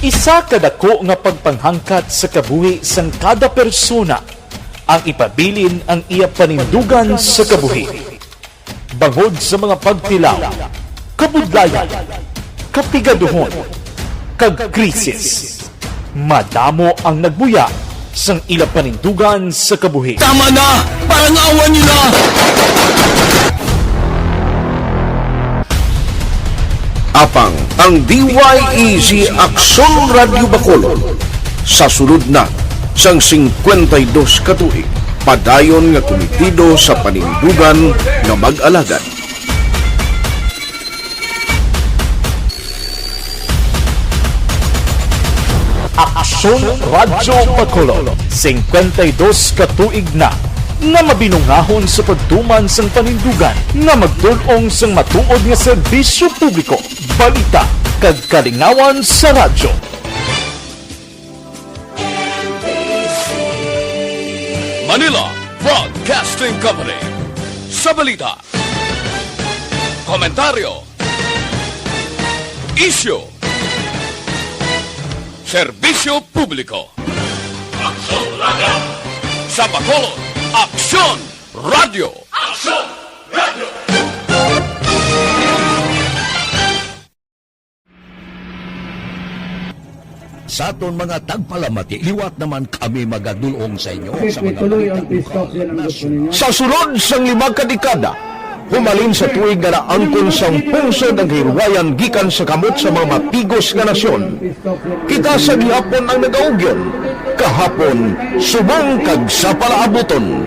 Isa ka dako nga pagpanghangkat sa kabuhi sang kada persona ang ipabilin ang iya panindugan sa kabuhi. Bangod sa mga pagtilaw, kabudlayan, kapigaduhon, kag krisis, madamo ang nagbuya sang ila panindugan sa kabuhi. Tama na! Parang awa niyo na! Apang ang D Y E Z Aksyon Radyo Bacolod sa sulod na sang singkwenta y dos ka tuig, padayon nga kumitido sa panindugan nga mag-alagad. Aksyon Radyo Bacolod, singkwenta y dos ka tuig na nga mabinungahon sa pagtuman sang panindugan nga magdul-ong sang matuod nga serbisyo publiko, balita, kag kalingawan sa radyo. Manila Broadcasting Company. Sa balita, komentaryo, isyu, serbisyo publiko. Aksyon Radyo. Sa Bacolod, Aksyon Radyo. Aksyon Radyo. Sa aton mga tagpalamati, liwat naman kami magadul-ong sa inyo sa mga balita. Sa sulod sang lima ka dekada, humalin sa tuig nga naangkon sang pungsod ang kahilwayan gikan sa kamot sa mga matigos nga nasyon. Kita sa gihapon ang nagaugyon, kahapon, subong kag sa palaabuton.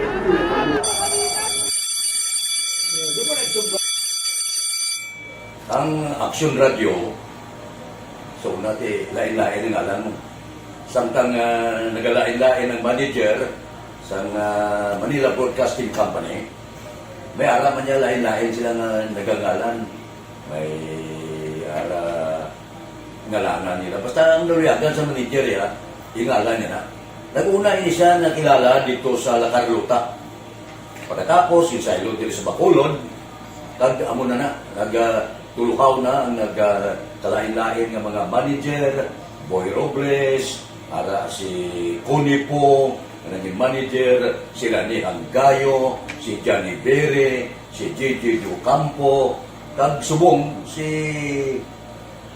Ang Aksyon Radyo, so, una ti, lain-lain ang ngalan mo. Samtang, ah, nagalain-lain ang manager sang, ah, Manila Broadcasting Company, may ara man niya lain-lain sila nga nagangalan. May ara ngalanan nila. Basta ang naluyagan sa manager, ya, yung ngalan niya na. Nag-una ini siya nakilala dito sa La Carlota. Pagkatapos, yung saylo diri sa Bacolod, kag amo na na, nag, ah, tuluhaw na ang nag, ah, kalain-lain nga mga manager, Boy Robles, ara si Connie Po, nga naging manager, sila ni Hanggayo, si Johnny Bere, si J J Ocampo, kag subong si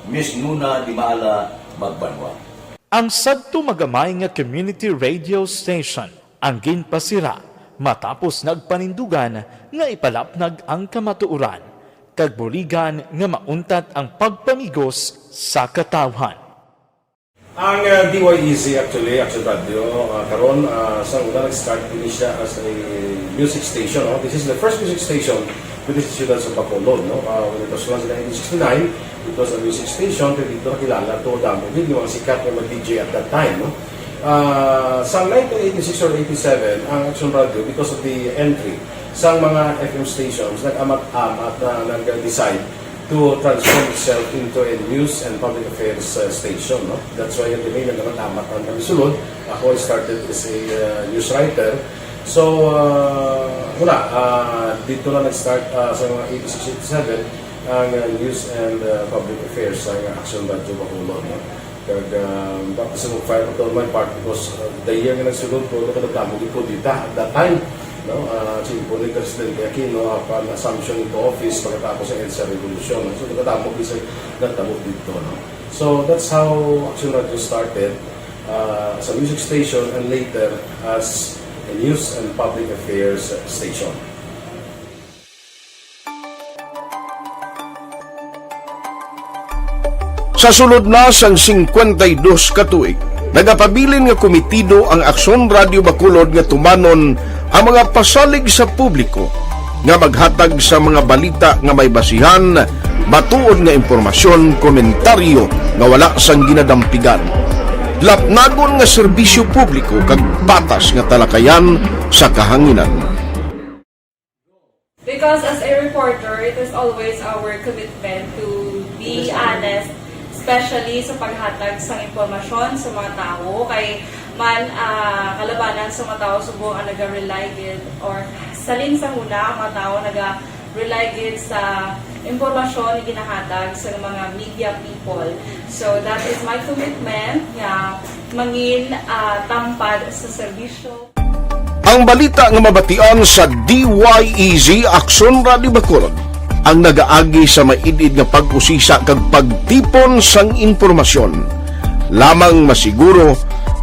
Miss Nuna Di Maala Magbanwa. Ang sadto magamay nga community radio station ang ginpasira matapos nagpanindugan nga ipalapnag ang kamatuoran kag buligan nga mauntat ang pagpamigos sa katawhan. Ang, uh, D Y E Z, actually, Action Radio, uh, karon, uh, sa una nag-start din siya as a music station, no? This is the first music station with the Ciudad sa Bacolod, no? Uh, when it was launched in nineteen sixty-nine, it was a music station, pero dito nakilala to, damo din yung mga sikat na mag-D J at that time, no? Ah, sa nineteen eighty-six or eighty-seven, ang Action Radio, because of the entry sa mga F M stations, nag-amat-amat na nag-decide to transform itself into a news and public affairs uh, station. No? That's why yung name na naman amat ang kami sulod. Ako, I started as a uh, news writer. So, uh, wala, uh, dito na nag-start uh, sa mga eighty-six, eighty-seven ang uh, news and uh, public affairs sa uh, Action Radio Bacolod. No? Kag uh, baka sa mag-fire ko on my part because uh, the year nga nagsulod ko, nakadamo gid ko dita at that time. No? Uh, Siyempre ni Presidente Aquino upon assumption into office pagkatapos ng EDSA Revolution. No? So, nakadamo gid sa natabo dito. No? So, that's how Action Radio started uh, as a music station and later as a news and public affairs station. Sa sulod na sang singkwenta y dos ka tuig, nagapabilin nga komitido ang Aksyon Radio Bacolod nga tumanon ang mga pasalig sa publiko nga maghatag sa mga balita nga may basihan, matuod nga impormasyon, komentaryo nga wala sang ginadampigan, lapnagon nga serbisyo publiko kag patas nga talakayan sa kahanginan. Because as a reporter, it is always our commitment to be honest, especially sa paghatag sang impormasyon sa mga tawo. Kay man ah, kalabanan sa mga tawo subong ang naga-rely gid or salin sa huna ang mga tawo naga-rely gid sa impormasyon nga ginahatag sa mga media people. So that is my commitment nga mangin ah, tampad sa serbisyo. Ang balita nga mabatian sa D Y E Z Aksyon Radio Bacolod ang nagaagi sa maid-id nga pag-usisa kag pagtipon sang impormasyon. Lamang masiguro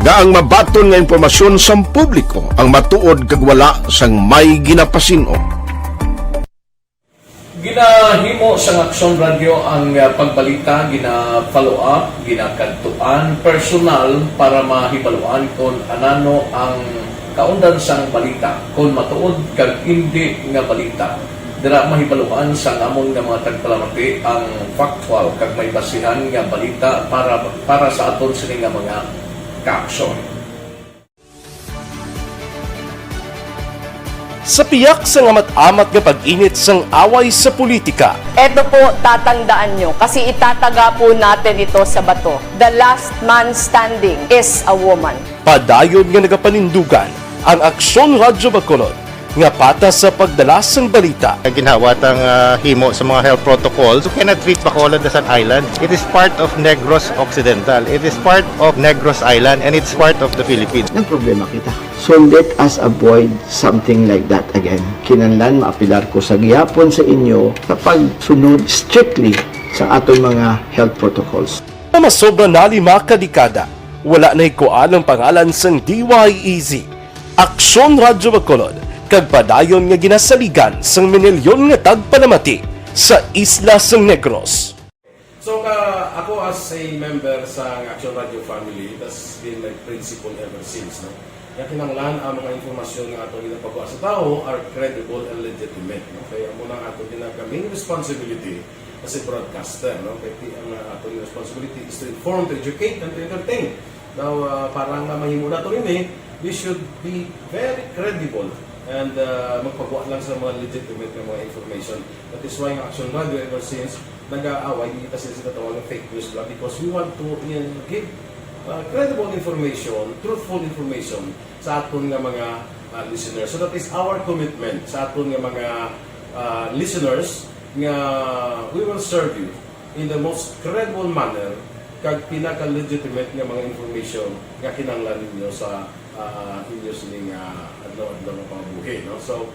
nga ang mabaton nga impormasyon sang publiko ang matuod kag wala sang may ginapasin-o. Ginahimo sang Aksyon Radyo ang ah, pagbalita, gina-follow up, ginakadtuan personal para mahibaluan kon anano ang kaundan sang balita, kon matuod kag indi nga balita. Dira mahibaluan sang amon nga mga tagpalamati ang factual kag may basihan nga balita para para sa aton sini nga mga kaaksyon. Sa piyak sang amat-amat nga pag-init sang away sa politika, Eto po, tatandaan nyo, kasi itataga po natin ito sa bato. The last man standing is a woman. Padayon nga nagapanindugan ang Aksyon Radyo Bacolod nga patas sa pagdala sang balita. Ginhawa tang ah, himo sa mga health protocols. You cannot treat Bacolod as an island. It is part of Negros Occidental. It is part of Negros Island and it's part of the Philippines. Nagproblema kita. So let us avoid something like that again. Kinahanglan maapilar ko sa gihapon sa inyo sa pagsunod strictly sa aton mga health protocols. Nga masobra na lima ka dekada, wala nahikuan ang pangalan sang D Y E Z, Aksyon Radyo Bacolod, kag padayon nga ginasaligan sang minilyon nga tagpalamati sa isla sang Negros. So ka, ako as a member sa Action Radio family, that's been my principle ever since. No? Nga kinahanglan ang mga impormasyon nga atong ginapagawa sa tawo are credible and legitimate. No? Kaya amo na ang atong ginaka main responsibility as a broadcaster. No? Kaya ti- ang uh, atong responsibility is to inform, to educate, and to entertain. Now, uh, para nga mahimo nato ini, we should be very credible and uh, magpagawa lang sa mga legitimate nga mga information. That is why ang Action Radio ever since nag-aaway, hindi kasi sila tawag ng fake news lang because we want to uh, give uh, credible information, truthful information sa aton nga mga uh, listeners. So that is our commitment sa aton nga mga uh, listeners nga we will serve you in the most credible manner kag pinaka-legitimate nga mga information nga kinahanglan ninyo sa uh, inyo sining uh, adlaw-adlaw nga pangabuhi. No? So,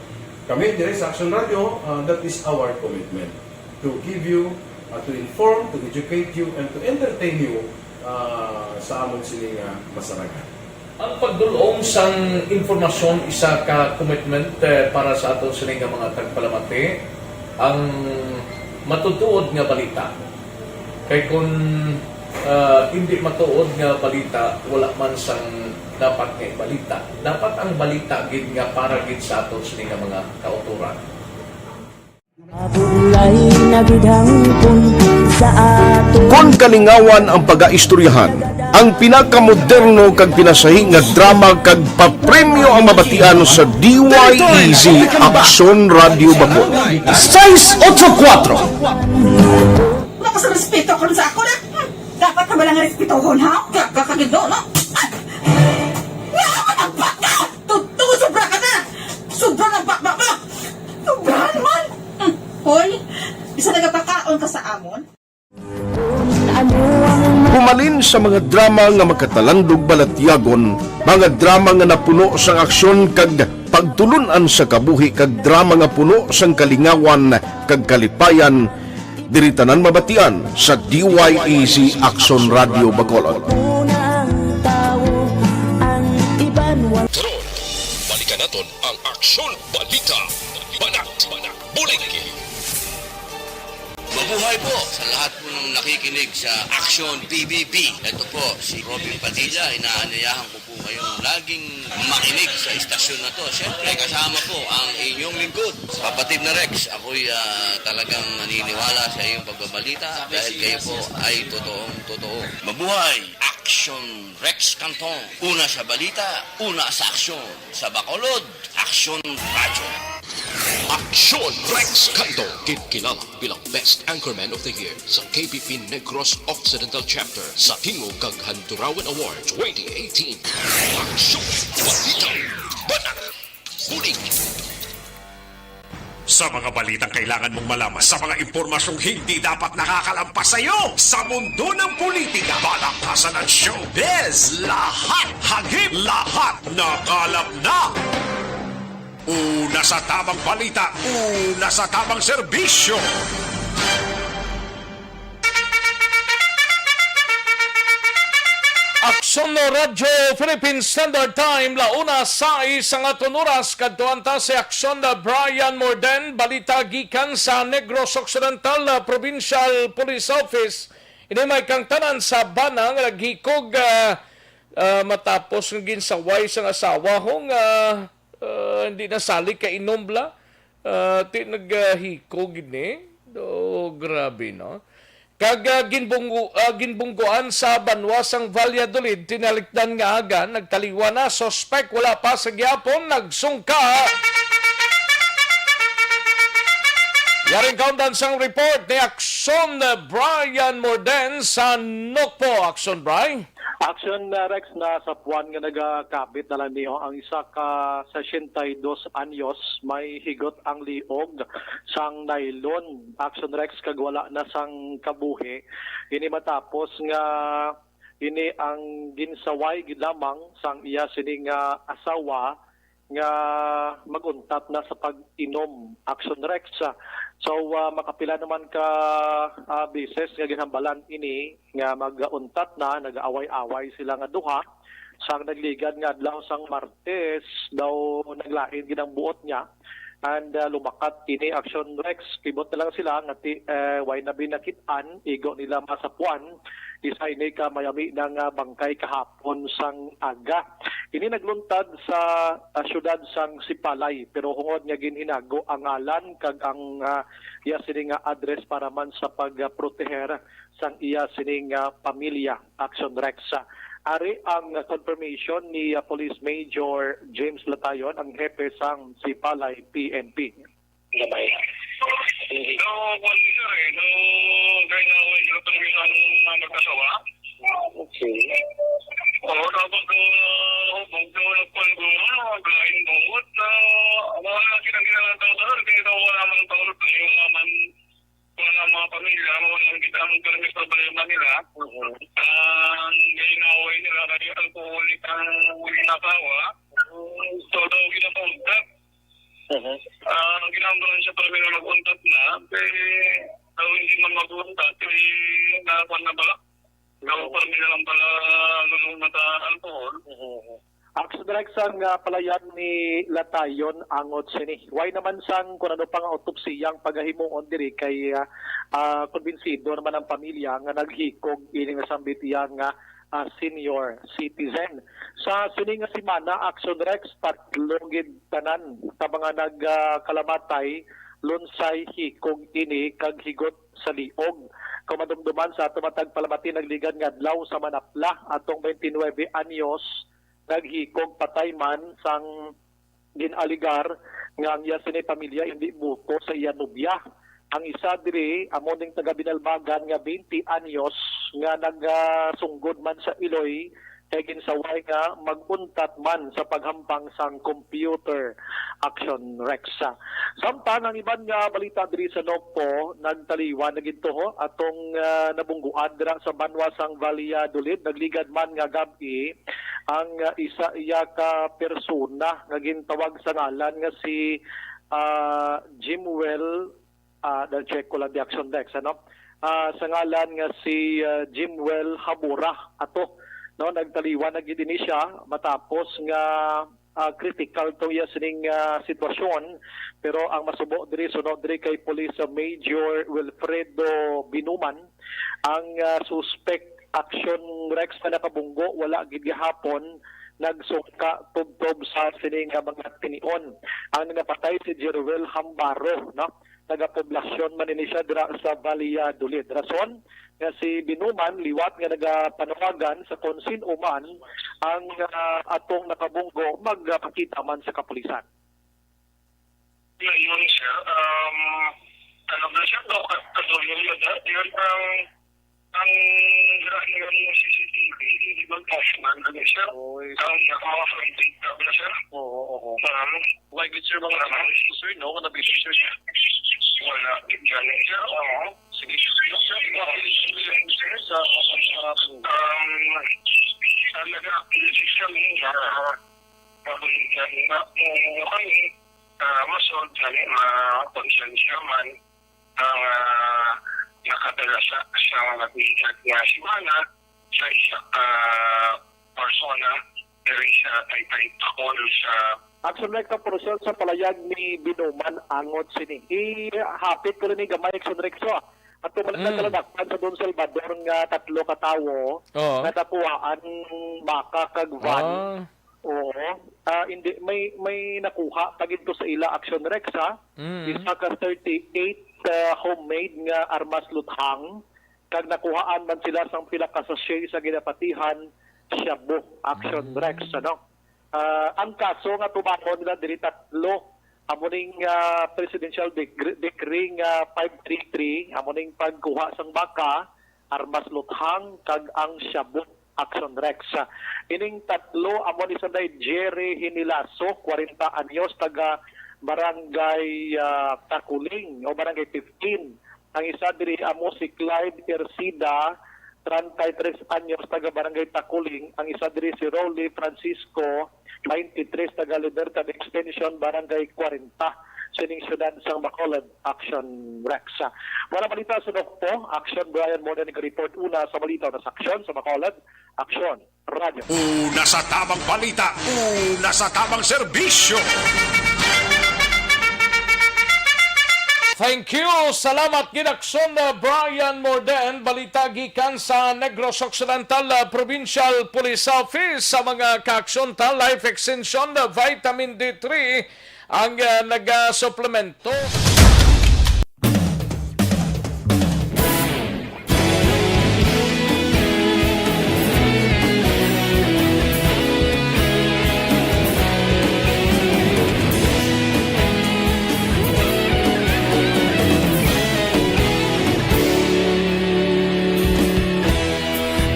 kami dire sa Action Radio, uh, that is our commitment to give you, uh, to inform, to educate you, and to entertain you uh, sa amon sini nga masarangan. Ang pagdul-ong sang impormasyon isa ka commitment eh, para sa aton sini nga mga tagpalamati. Ang matutuod nga balita. Kay kun ah, hindi matuod nga balita, wala man sang dapat nga ibalita. Dapat ang balita gid nga para gid sa aton sini nga mga kauturan. Kon kalingawan ang pagaistoryahan, ang pinakamoderno kag pinasahi nga drama kag papremyo ang mabatian sa D Y E Z Aksyon Radio Bacolod. Seis ocho kuatro. Wala ka sa respeto karon sa ako na. Hmm, dapat na wala nga respetohon, ha? Gaga ka gid, no? Ay! Nga ako nagbaka! Totoo, sobra ka na! Sobra ng bakbak mo! Sobrahan man! Hmm, hoy, isa nagapakaon ka sa amon? Humalin sa mga drama nga makatalandog balatyagon, mga drama nga napuno sang aksyon kag pagtulun-an sa kabuhi kag drama nga puno sang kalingawan kag kalipayan, diri tanan mabatian sa D Y A Z Action Radio Bacolod. Karon, balikan naton ang Aksyon Balita. Banat, Banat, Bulig. Mabuhay po sa lahat po ng nakikinig sa Action P B B. Ito po si Robin Padilla. Inaanyayahan ko po kayong laging makinig sa istasyon na to. Siyempre, kasama po ang inyong lingkod, kapatid na Rex. Ako'y ah, talagang naniniwala sa iyong pagbabalita dahil kayo po ay totoong totoo. Mabuhay! Action Rex Canton. Una sa balita, una sa aksyon. Sa Bacolod, Aksyon Radyo. Aksyon Rex Canto, ginkilala bilang Best Anchorman of the Year sa K P P Negros Occidental Chapter sa Tingog kag Handurawan Awards twenty eighteen. Aksyon Balita. Banat. Bulig. Sa mga balitang kailangan mong malaman, sa mga impormasyong hindi dapat nakakalampas sa iyo, sa mundo ng politika, palakasan at showbiz, lahat hagip, lahat nakalap na. Una sa tamang balita, una sa tamang serbisyo. Aksyon Radyo Philippine Standard Time, launa sa isang aton oras, kadtuan ta si Aksyon Brian Morden, balita gikan sa Negros Occidental, ah, Provincial Police Office. Ini may kangtanan sa bana nga naghikog, ah, ah, matapos nga ginsaway sang asawa ho nga, ah, hindi nasali ka inom bla. Ah, ti naghikog gid ni. Do, grabe, no? Kag, ah, ginbunggo-, ah, ginbunggoan sa banwa sang Valladolid, tinalikdan nga aga, nagtaliwan na, suspek, wala pa sa gihapon, nagsungka. Yaring kaundan sang report ni Aksyon Brian Morden sa Nokpo. Aksyon, Bri. Action, uh, Rex, na sa puwan nga nagakabit na lang niyo ang isa ka sesenta y dos anyos, may higot ang liog sang nylon. Action, Rex, kag wala na sang kabuhi. Ini matapos nga ini ang ginsaway gid lamang sang iya sini nga asawa nga mag-untat na sa pag-inom. Action, Rex. So, ah, makapila naman ka, ah, beses nga ginhambalan ini nga mag-untat na, nag-away-away sila nga duha. Sang nagligad nga adlaw sang Martes daw naglain gid ang buot niya. And, ah, lumakat ini, Action, Rex. Kibot na lang sila nga ti, eh, way na binakit-an, igo nila masapuan. Isa ini ka mayami na nga bangkay kahapon sang aga. Ini nagluntad sa, ah, siyudad sang Sipalay, pero hungod nga ginhinago ang ngalan kag ang, ah, iya sini nga address para man sa pagproteher sang iya sini nga pamilya, Action, Rex. Ari ang confirmation ni, ah, Police Major James Latayon, ang hepe sang Sipalay P N P. Gamay. No, kwan ni sir eh. No, kaya nga, wala sila talaga ang mga mag-asawa. Okay. Oo, tapos kung, uh, kung, kung nagpaliguan, maglain bungod na, wala na silang ginagawa sa sir. Kaya daw wala mang tao na yung naman, wala mga pamilya, wala lang kita ang kami problema nila. Ang ginaway nila, kaya alcoholic ang asawa. So, daw ginakontak. Mhm. Ah, ang ginambaran siya para may mag-untat na, kay daw hindi man mag-untat, kay nakuha na pala. Daw para may lang pala lulong na sa alcohol. Mhm. Action, Rex, ang, ah, palayan ni Latayon angot sini. Way naman sang kun ano pa nga autopsiya ang pagahimuon diri kay, ah, ah, kumbinsido naman ang pamilya nga naghikog ini nga sambit iya nga, ah, senior citizen. Sa sini nga semana, Action, Rex, tatlo gid tanan ka mga nagkalamatay, lunsay, hikog ini kag higot sa liog. Kung madumduman sa ato matag palamati, nagligad nga adlaw sa Manapla atong twenty-nine anyos, naghikog patay man sang gin-aligar nga ang iya sini pamilya hindi buto sa iya nobya. Ang isa diri amo ning taga Binalbagan nga twenty anyos nga nagasunggod man sa Iloy kay ginsaway nga mag-untat man sa paghampang sang computer, Action Rex. Samtang ang iban nga balita diri sa Nocpo, nagtaliwan na gid to, ho, atong, ah, nabungguan dira sa banwa sang Valladolid. Nagligad man nga gab-i ang, ah, isa iya ka persona nga gintawag sa ngalan nga si, ah, Jimwell, ah, na-check ko lang di, Action Rex, ano? Ah, sa ngalan nga si, ah, Jimwell Habura ato, no? Nagtaliwan na gid ini siya matapos nga, ah, critical to iya sining, ah, sitwasyon. Pero ang masubo diri, suno diri kay Police Major Wilfredo Binuman, ang, ah, suspect, Action Rex, na nakabunggo wala gid gihapon nagsungka tubtob sa sini nga mga tinion. Ang napatay si Jeruel Hambaro, no? Taga poblasyon man ini siya dira sa Valladolid. Rason nga si Binuman liwat nga nagapanawagan sa kon sin-o man ang, ah, atong nakabunggo magpakita man sa kapulisan. Ngayon, sir, um, ano ba siya? Daw kat-, katuloy na da-, yun ang, ang yung C C T V, hindi ba cash man, ano, sir? Oy. Ang mga front data ba, sir? Oo, oo. Um, Why good, sir, mga Wala. Sir, no? Kung nabisyo, sir, sir. Wala, sir. Oo. Sige, sir. Sir, sa, sa, sa, Um, talaga, decision niya, mabalikan na, kung kami, ah, masolve na ni, ma-, konsensya man ang, ah, nakadala sa, sa mga bigat nga simana sa isa ka persona diri sa Taytay Bacolod sa Action Rex, ang porsyento sa palayag ni Binuman angot sini. Ihapit ko rin gamay, Action Rex, oh. At tumalang Mm. nagkalabaktan sa Don Salvador nga tatlo ka tawo Oo. nga nakuhaan baka kag van. Ah. Oo. Ah, hindi, may, may nakuha pa gid to sa ila, Action Rex, ha? Mm. Isa ka thirty-eight, ah, homemade nga armas luthang, kag nakuhaan man sila sang pila ka sachet sa ginapatihan shabu, Action Mm. Rex, ano? Ah, ang kaso nga tubangon nila diri tatlo, amo ning, ah, Presidential Dec-, Decree nga five three three, amo ning pagkuha sang baka, armas luthang, kag ang shabu, Action Rex. Ining tatlo amo ni Sanday Jerry Hinilaso, kwarenta anyos, taga Barangay, ah, Taculing o Barangay fifteen. Ang isa diri amo si Clyde Ercida, treinta y tres anyos, taga Barangay Taculing. Ang isa diri si Rolly Francisco, twenty-three, taga Libertad Extension, Barangay kwarenta, sining siyudad sang Bacolod, Action Rex. Wala balita sa Nocpo, Action Brian Mona nag-report una sa balita na sa Action sa Bacolod, Action Radyo. Una sa tamang balita, una sa tamang serbisyo. Thank you. Salamat gid, Action, uh, Brian Morden. Balita gikan sa Negros Occidental, uh, Provincial Police Office. Sa mga ka-aksyon ta, Life Extension, uh, Vitamin D three ang, uh, nagasuplemento.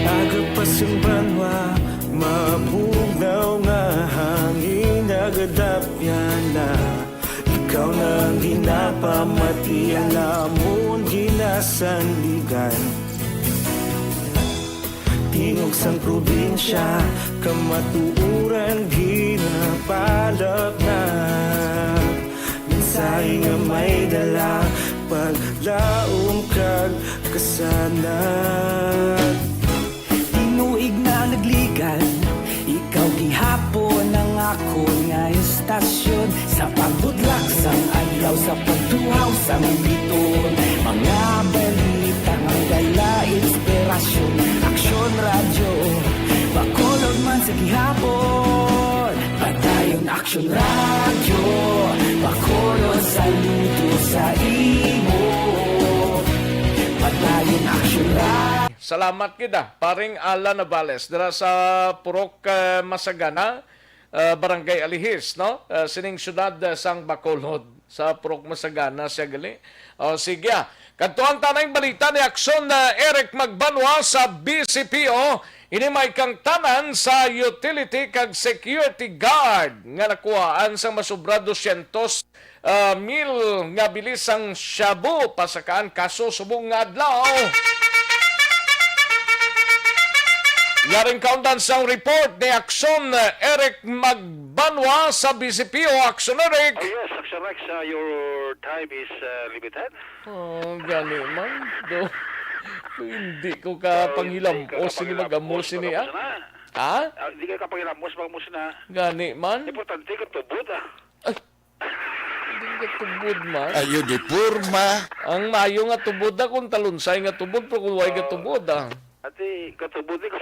Agapas ang banwa, mabugnaw nga hangin, nagadapyan na. Ikaw na ang ginapamati, alamon ginasandigan. Tingog sang probinsya, kamatuoran ginapalapnag. Mensahe nga may dala, paglaom kag kasanag. Tinuig na nagligad, ikaw gihapon ang akon nga estasyon. Sa pagbudlak sang adlaw, sa pagtuhaw sang biton, mga balita nga dala inspirasyon. Aksyon Radyo, Bacolod man sa gihapon. Padayon Aksyon Radyo, Bacolod, saludo sa imo. Padayon Aksyon Radyo. Salamat gid, ah, paring Alan Navales, dira sa Purok, eh, Masagana, eh, Barangay Alihis, no? Eh, sining siyudad, eh, sang Bacolod. Sa Purok Masagana siya gali. O, sige, ah. Kadto ang tanang balita ni Aksyon na Eric Magbanwa sa B C P O. Ini may kangtanan sa utility kag security guard nga nakuhaan sang masobra dosyentos, ah, mil nga bili sang shabu. Pasakaan kaso subong nga adlaw. Yaring kaundan sang report ni Aksyon Eric Magbanwa sa B C P O. Aksyon Eric. Oh, yes, Aksyon Rex, uh, your time is uh, limited. Oh, gani man. Do, hindi ko ka panghilam-os sini mag-amo sini, ah. Ha? Ah, hindi ka kapanghilam-os, mag-amo sina. Gani man. Importante ka tubod, ah. Ay, hindi ka tubod man. Ayo di porma. Ang maayo nga tubod na kung talunsay nga tubod, pero kung way nga tubod, ah. Ati, katubod ni ko.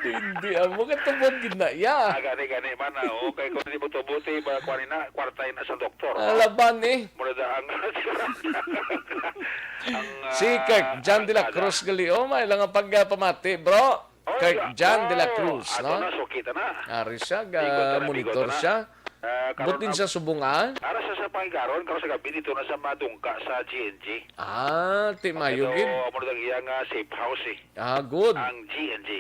Hindi, amo katubod gid na, ya. Ah, gani, gani man, ah. Okay, kung hindi mo tubod, eh, ba, kuha ni na, kwarta na sa doktor, no? Alaban, eh. Mura da ang, ang, Si ah, Kirk John ang de la ada. Cruz gali, oh, may lang ang pagpamati, bro. Oh, Kirk yeah. John de la Oh, Cruz, ato no? Na, sukita na. Ari siya, Bigo ta na, ga-monitor bigo ta na. Siya. Ah, karon Butin ang siya subungan? Ara sa, sa pangigaron, karon sa gabi, dito na sa madungka sa G N G. Ah, ti mayo gid. Amo na ang iyang, ah, safe house, eh. Ah, good. Ang G N G.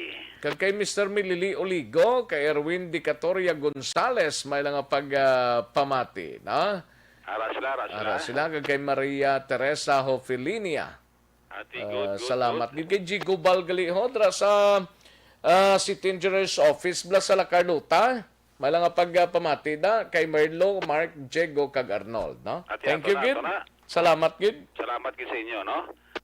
Kag kay Mister Milili Oligo, kay Erwin Dicatoria Gonzales, may lang nga pag, ah, pamati, na? Ara sila, ara sila. Ara sila, kag kay Maria Teresa Hofilinia. Ati, Ah, good, good, salamat. Good. Gid kay Jigo Balgalihod, ra sa, ah, City Engineer's Office, bala sa La Carlota. May lang nga pag, ah, pamati na kay Merlo, Mark, Diego, kag Arnold, no? Ati, Thank ato you, na, gid. Ato na. Salamat, gid. Salamat gid sa inyo, no?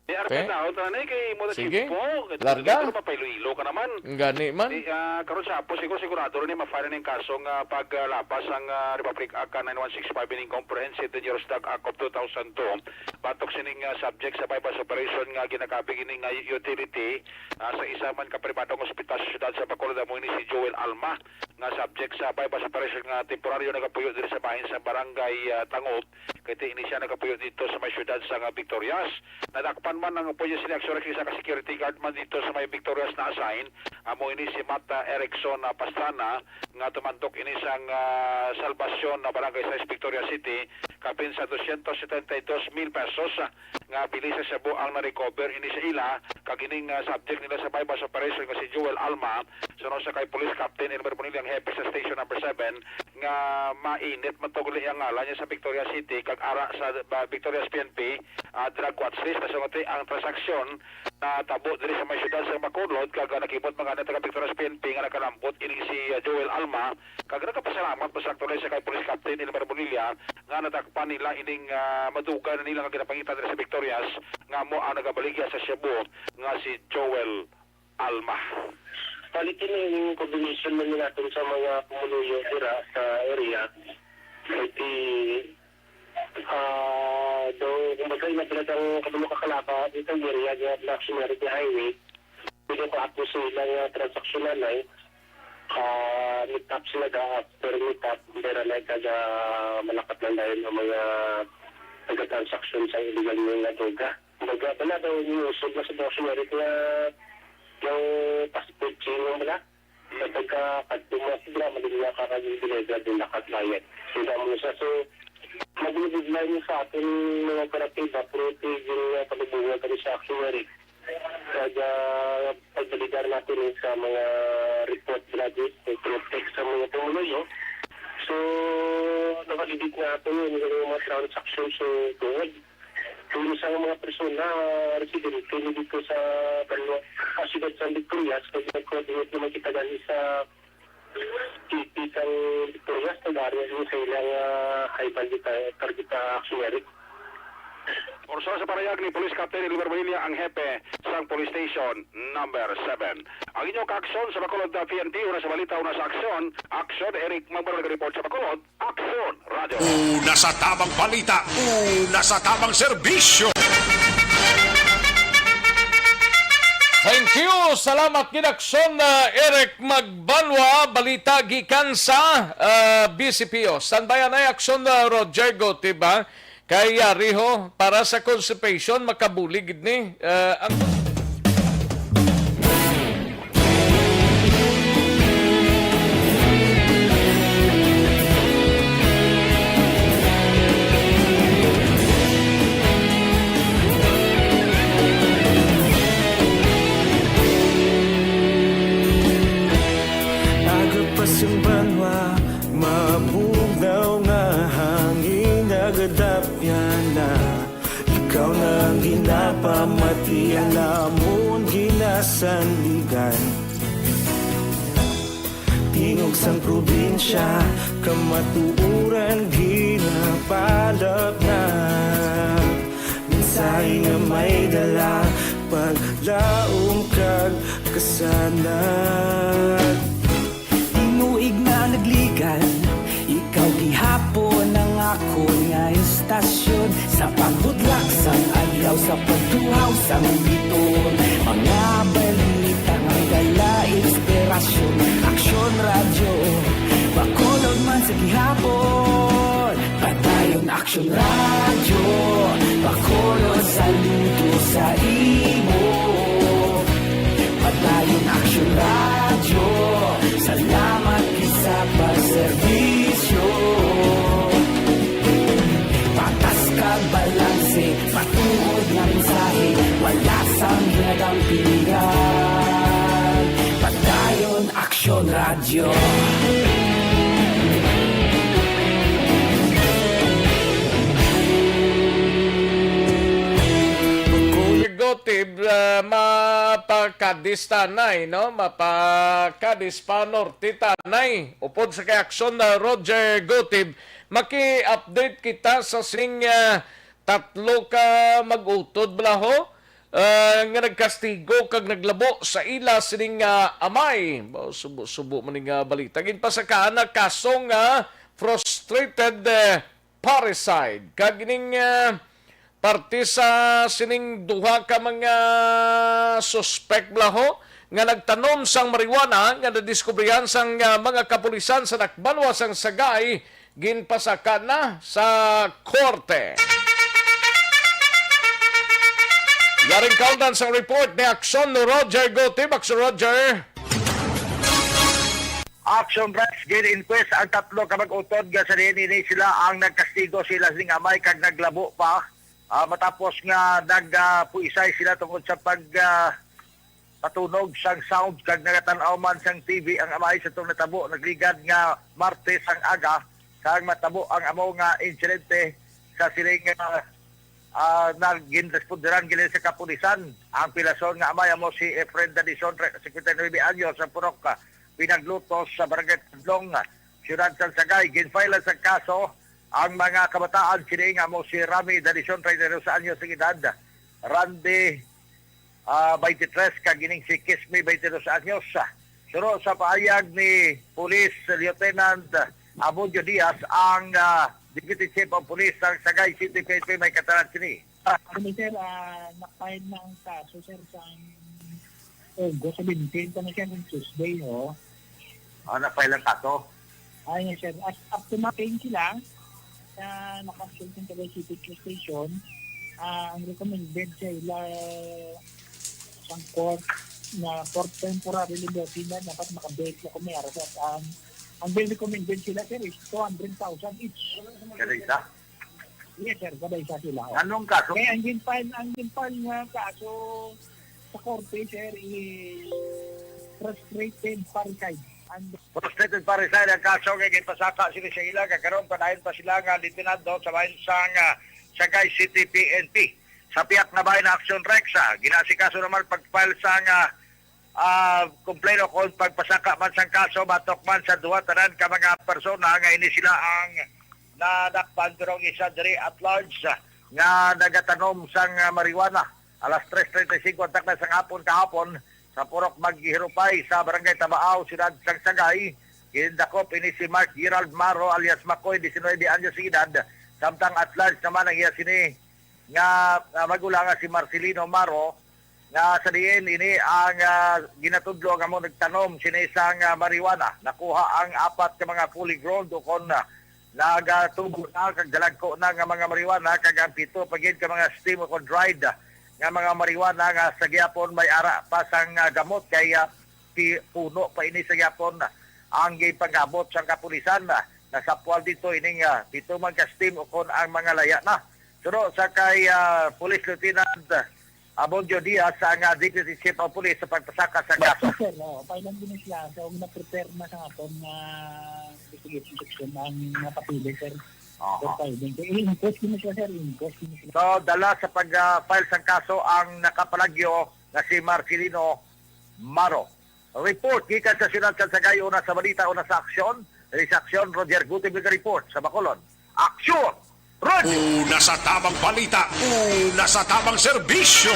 Di, Okay. Arpit na, ako na, eh, kay mo na Sige. Chimpo. Larga. Pero mapailoilo ka naman. Gani man. Di, ah, karon sa hapon, siguro, sigurado rin, eh, ma-file ning kaso nga paglabas ang, ah, Republic Act, ah, nine one six five, ining Comprehensive Dangerous Drug Act of two thousand two. Batok sining, ah, subject sa buy-bust operation nga ginakabig ini nga utility, ah, sa isa man ka pribadong ospital sa siyudad sa Bacolod, amo ini si Joel Alma, nga subject sa buy-bust operation nga temporaryo nagapuyo diri sa bahin sa barangay, ah, Tangub. Kay ti ini siya nagapuyo dito sa may siyudad sa nga Victorias. Nadakpan man ang puyo sini aksyon sa isa ka security guard man dito sa may Victorias na assign. Amo ini si Mata Erickson, ah, Pastrana, nga tumandok ini sang, ah, Salvacion na barangay sa Victoria City, kapin sa dosyentos setenta y dos mil pesos, ah, nga bili sa shabu ang na-recover ini sa ila, kag ining, ah, subject nila sa buy-bust operation nga si Joel Alma, suno sa kay Police Captain Elmer Bonilla, ang hepe sa Station Number Seven, nga mainit man to gali ang ngalan niya sa Victoria City, kag ara sa, ah, Victoria's P N P, ah, drug watch list, na sunod ang transaksyon natabo diri sa may siyudad sa Bacolod, kag, ah, nakimot mga taga Victoria's P N P nga nakalambot ini si, ah, Joel Alma, kag nagapasalamat pa sa aktuwal sa kay Police Captain Elmer Bonilla nga nadakpan nila ining, ah, madugay na nila nga ginapangitan diri sa Victorias nga amo ang nagabaligya sa shabu nga si Joel Alma. Bali, kini yung coordination man natin sa mga pumuluyo dira sa area. Kay ti, ah, daw, kumbaga, ina talagang kabalo ka kalaba dito ang area niya, Black Scenery Highway. Pwede ko ako sa ilang, ah, transactional line. Ah, meet up sila da, after meet up, pero na kada malakat lang dahil ang mga taga-transaction sa illegal nga droga. Baga, wala daw yung usog na sa Black Scenery nga yung passport chain yung wala. Sa pagka-, pagka-, sila, maligya ka kag deliver din nakagbayad. Sila mo siya. So, maglubog lang yung sa atin mga operatiba, pero ito yung, uh, palubugan kami sa Black Scenery. Kag, ah, pagbalidar natin, eh, sa mga report graduate, eh, protect sa mga pumuluyo. So, nakalibit na ato yun, yung mga transaction sa tungod. Kung sa mga persona, residente ni dito sa Banwa, ah, Siyudad San Victorias, pag nag-coordinate naman kita gani sa T P sang Victorias, nag-area sa ilang, ah, high bandit, ah, target, ah, action area. Porsa sa parayag ni Police Captain Elmer Bonilla, ang hepe sang Police Station Number Seven. Ang inyong kaaksyon sa Bacolod na P N P, una sa balita, una sa aksyon. Aksyon, Eric Magbarol, nag-report sa Bacolod. Aksyon Radio. Una sa tamang balita, una sa tamang serbisyo. Thank you. Salamat gid, Aksyon, uh, Eric Magbanwa. Balita gikan sa, uh, B C P O. Standby anay, Aksyon, uh, Roger Gotiba. Kay yari ho, para sa constipation, makabulig gid ni, uh, ang Di alamon ginasandigan, tingog sang probinsya, kamatuoran ginapalapnag. Mensahe nga may dala, paglaom kag kasanag. Tinuig nga nagligan, ikaw gihapon ang akon nga istasyon. Sa pagbudlak sang adlaw, sa pagtuhaw sang biton, mga balita nga dala inspirasyon. Aksyon Radyo, Bacolod man sa gihapon. Padayon Aksyon Radyo, Bacolod, saludo sa imo. Padayon Aksyon Radyo, salamat gid sa pagserbisyo. Patas kag balanse, matuod nga mensahe, wala sang ginadampigan. Padayon Aksyon Radyo. Gotib, ah, mapakadistanay, no? Mapakadispanortitanay. Upod sa kay Aksyon na Roger Gotib, maki-update kita sa sining, ah, tatlo ka mag-utod bala ho, ah, nga nagkastigo kag naglabo sa ila sining, ah, amay. Ba, subo-subo man ning, ah, balita. Ginpasakaan na kaso nga frustrated, eh, parricide. Kag ining, ah, parte sa sining duha ka mga suspek bala ho nga nagtanom sang marijuana nga nadiskubrihan sang, ah, mga kapulisan sa Dakbanwa sang Sagay, ginpasaka na sa korte. Yaring kaundan sang report ni Aksyon Roger Gotib. Aksyon Roger. Action Rex, gin-inquest ang tatlo ka mag-utod nga sa diin ini sila ang nagkastigo sa ila sining amay kag naglabo pa, ah, matapos nga nagpuisay sila tungod sa pag, ah, patunog sang sound kag nagatan-aw man sang T V ang amay sa tong natabo nagligad nga Martes ang aga kag matabo ang amo nga insidente sa siling, ah, ah, na ginresponderan gid sa kapulisan. Ang pilason nga amay amo si Efren Danison, tre-, cincuenta y nueve anyos, ang purok, ah, Pinaglutos sa Barangay Tadlong, Siyudad sang Sagay. Ginfile sa kaso ang mga kabataan sini nga amo si Rami Danison, treinta y dos anyos ang edad, Randy, ah, twenty-three, kag ining si Kismi, twenty-dos anyos. Suno sa paayag ni Police Lieutenant Abundio Diaz, ang, ah, Deputy Chief of Police sang Sagay City P N P, may kataran sini. Ah, ano, sir, ah, na-file na ang kaso, sir, sa August seventeen pa na siya, ng Tuesday, oh. Ah, na-file ang kaso? Ah, yes, sir. As, up to main sila, sa naka-assault ng Tagay City Police Station, ah, ang recommended sa ila sa court na for temporary liberty na dapat maka-bail sa kumiyara sa, um, ang bail recommended sila, sir, is two hundred thousand each. Kada isa? Yes, sir, kada isa sila, oh. Anong kaso? Kaya ang ginfile, ang ginfile nga kaso sa korte, sir, is frustrated parricide. And Frustrated parricide ang kaso nga ginpasaka sila sa ila, kag karon padayon pa sila nga detenado sa bahin sang, ah, Sagay City P N P. Sa pihak na bahin na Action Rex, ah, ginasikaso naman pag-file sang, ah, ah, kompleno kon pagpasaka man sang kaso batok man sa duha tanan ka mga persona nga ini sila ang nadakpan, pero ang isa diri at large, ah, nga nagatanom sang, ah, marijuana. Alas tres treinta y cinco ang takna sang hapon kahapon sa purok Maghirupay sa Barangay Tabaaw, Siyudad sang Sagay, gindakop ini si Mark Gerald Maro alias Makoy, diecinuebe anyos ang edad, samtang at large naman ang iya sini nga, nga magulang nga si Marcelino Maro, nga sa diin ini ang, ah, ginatudlo nga amo nagtanom sini sang, ah, marijuana. Nakuha ang apat ka mga fully grown ukon, ah, nagatubo na kag dalagko na nga mga marijuana, kag ang pito pa gid ka mga steam ukon dried nga mga marijuana nga sa gihapon may ara pa sang, ah, gamot kay, ah, pi-, puno pa ini sa gihapon ang gipangabot sang kapulisan. Nasapwal dito ining, ah, pito man ka steam ukon ang mga laya na. Suno sa kay, ah, Police Lieutenant Abondio Diaz, ang, ah, Deputy Chief of Police sa pagpasaka sa kaso. Sir, oh, pailan din sila. So, na-prepare na sa aton nga investigation section ang mga papeles, sir. Aha. Four five. Then, kay i-enforce ko na siya, sir. I-enforce ko na siya. So, dala sa pag, ah, file sang kaso ang nakapalagyo nga si Marcelino Maro. Report gikan sa siyudad kag sa Sagay, una sa balita, una sa aksyon. Diri sa aksyon, Roger Gutib nag-report sa Bacolod. Aksyon! Roger! Una sa tamang balita, una sa tamang serbisyo.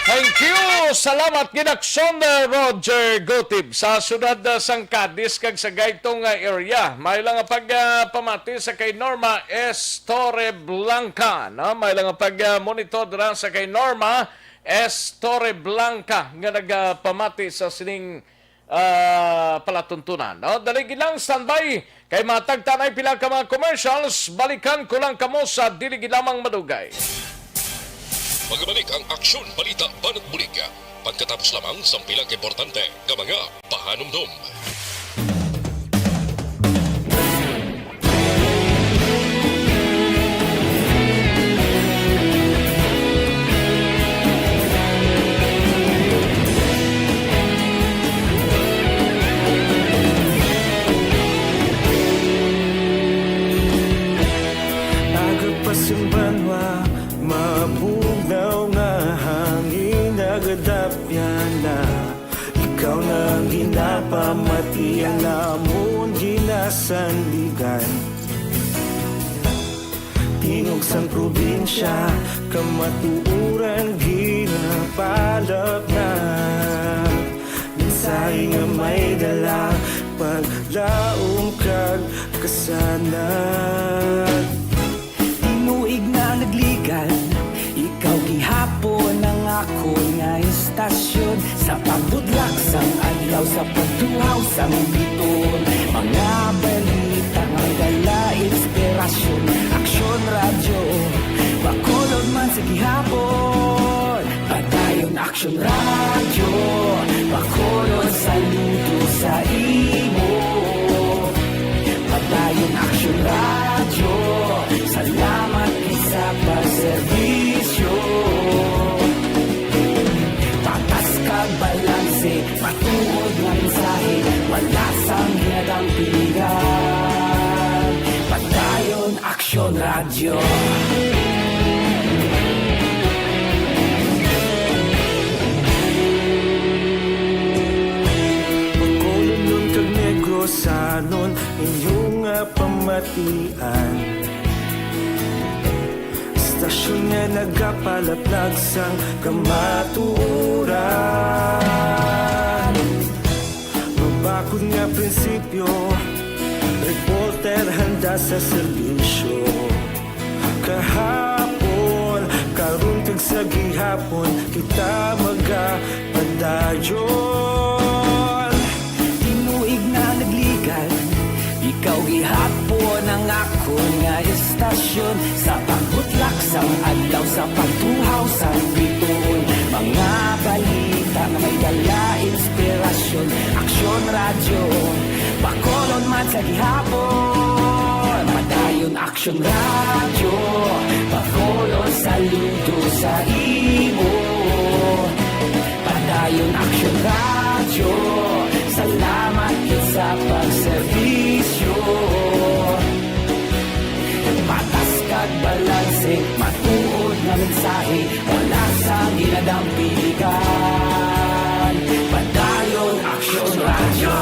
Thank you! Salamat gid, aksyon, uh, Roger Gutib. Sa siyudad, uh, sang Cadiz kag sa Sagay nga area, may lang pag, uh, pamati sa kay Norma S. Torreblanca, no? May lang pag, uh, monitor dira sa kay Norma S. Torreblanca nga nagapamati sa sining, ah, palatuntunan, no? Dali gid lang, standby. Kay matagtanay pila ka mga commercials, balikan ko lang kamo sa dili gid lamang madugay. Magabalik ang Aksyon Balita Banat Bulig pagkatapos lamang sang pila ka importante nga mga pahanumdom. Aga pa sing banwa, mabugnaw nga hangin nagadapyan na. Ikaw na ang ginapamati, ang amon ginasandigan. Tingog sang probinsya, kamatuoran ginapalapnat. Mensahe nga may dala, paglaom kag kasanag. Tinuig na nagligan, ikaw gihapon ang akon nga istasyon. Sa pagbudlak sang adlaw, sa pagtuhaw sang biton, mga balita nga dala inspirasyon. Aksyon Radyo, Bacolod man sa gihapon. Padayon Aksyon Radyo, Bacolod, saludo sa imo. Padayon Aksyon Radyo, salamat gid sa pagserbisyo. Patas kag balanse, matuod nga mensahe, wala sang ginadampigan. Padayon Aksyon Radyo. Bacolodnon kag Negrosanon, inyo nga pamatian. Istasyon nga nagapalaplag sang kamatuoran. Mabakod nga prinsipyo, reporter handa sa serbisyo. Kahapon, karon kag sa gihapon, kita magapadayon. Tinuig na nagligan, ikaw gihapon ang akon nga istasyon. Sa pagbutlak sang adlaw, sa pagtuhaw sang bituon, mga balita nga may dala inspirasyon. Aksyon Radyo, Bacolod man sa gihapon. Padayon Aksyon Radyo, Bacolod, saludo sa imo. Padayon Aksyon Radyo, salamat gid sa pagserbisyo. Patas kag balanse, matuod nga mensahe, wala sang ginadampigan. Padayon Aksyon Radyo.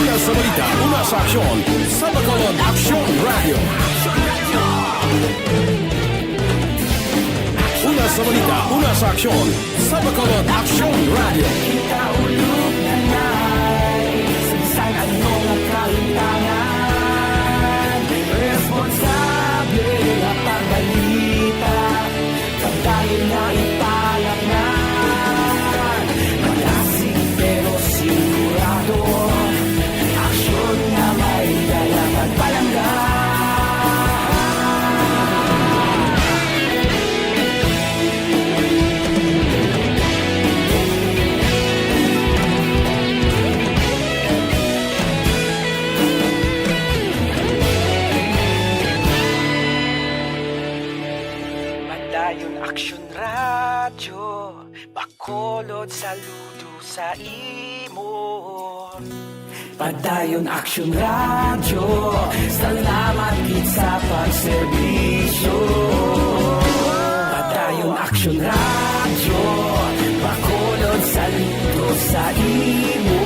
Una sa balita, una sa aksyon, sa Bacolod Aksyon Radyo. Una sa balita, una sa aksyon, sa Bacolod Aksyon Radyo. Kita ulog na nai, sa bisan ano nga kahintangan, responsable nga pagbalita. Padayon nga ipalapngan, malasig pero sigurado, aksyon nga may dala pagpalangga. Padayon Aksyon Radyo, Bacolod, saludo sa imo. Padayon Aksyon Radyo, salamat gid sa pagserbisyo. Padayon Aksyon Radyo, Bacolod saludo sa imo.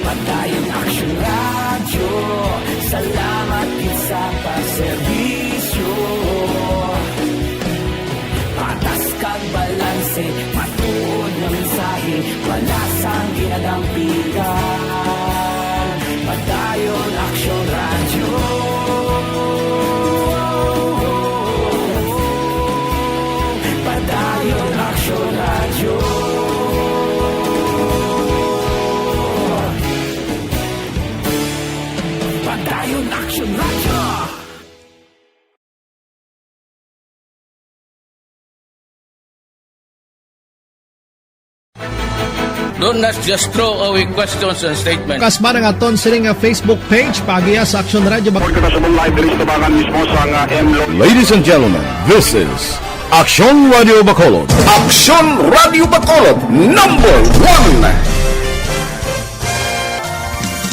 Padayon Aksyon Radyo, salamat gid sa pagserbisyo. Patas kag balanse, matuod nga mensahe, wala sang ginadampigan. Padayon Aksyon Radyo. Padayon Aksyon Radyo. Padayon Aksyon Radyo. Don't just throw away questions and statements. Kasba nga aton sini nga Facebook page, paagiha sa Aksyon Radyo Bac- Pagkakasabong live diri sa tabangan mismo sa nga M Lo- Ladies and gentlemen, this is Aksyon Radio Bacolod. Aksyon Radio Bacolod, number one.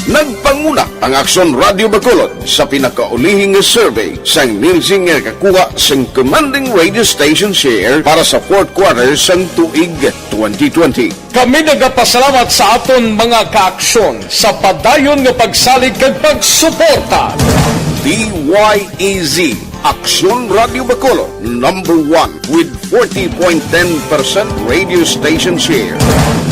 Nagpanguna ang Aksyon Radio Bacolod sa pinakaulihing nga survey sang Nielsen nga nakakuha sang commanding radio station share para sa fourth quarter sang tuig twenty twenty. Kami nagapasalamat sa aton mga kaaksyon sa padayon nga pagsalig kag pagsuporta. D Y E Z, Aksyon Radio Bacolod, number one with forty point ten percent radio station share.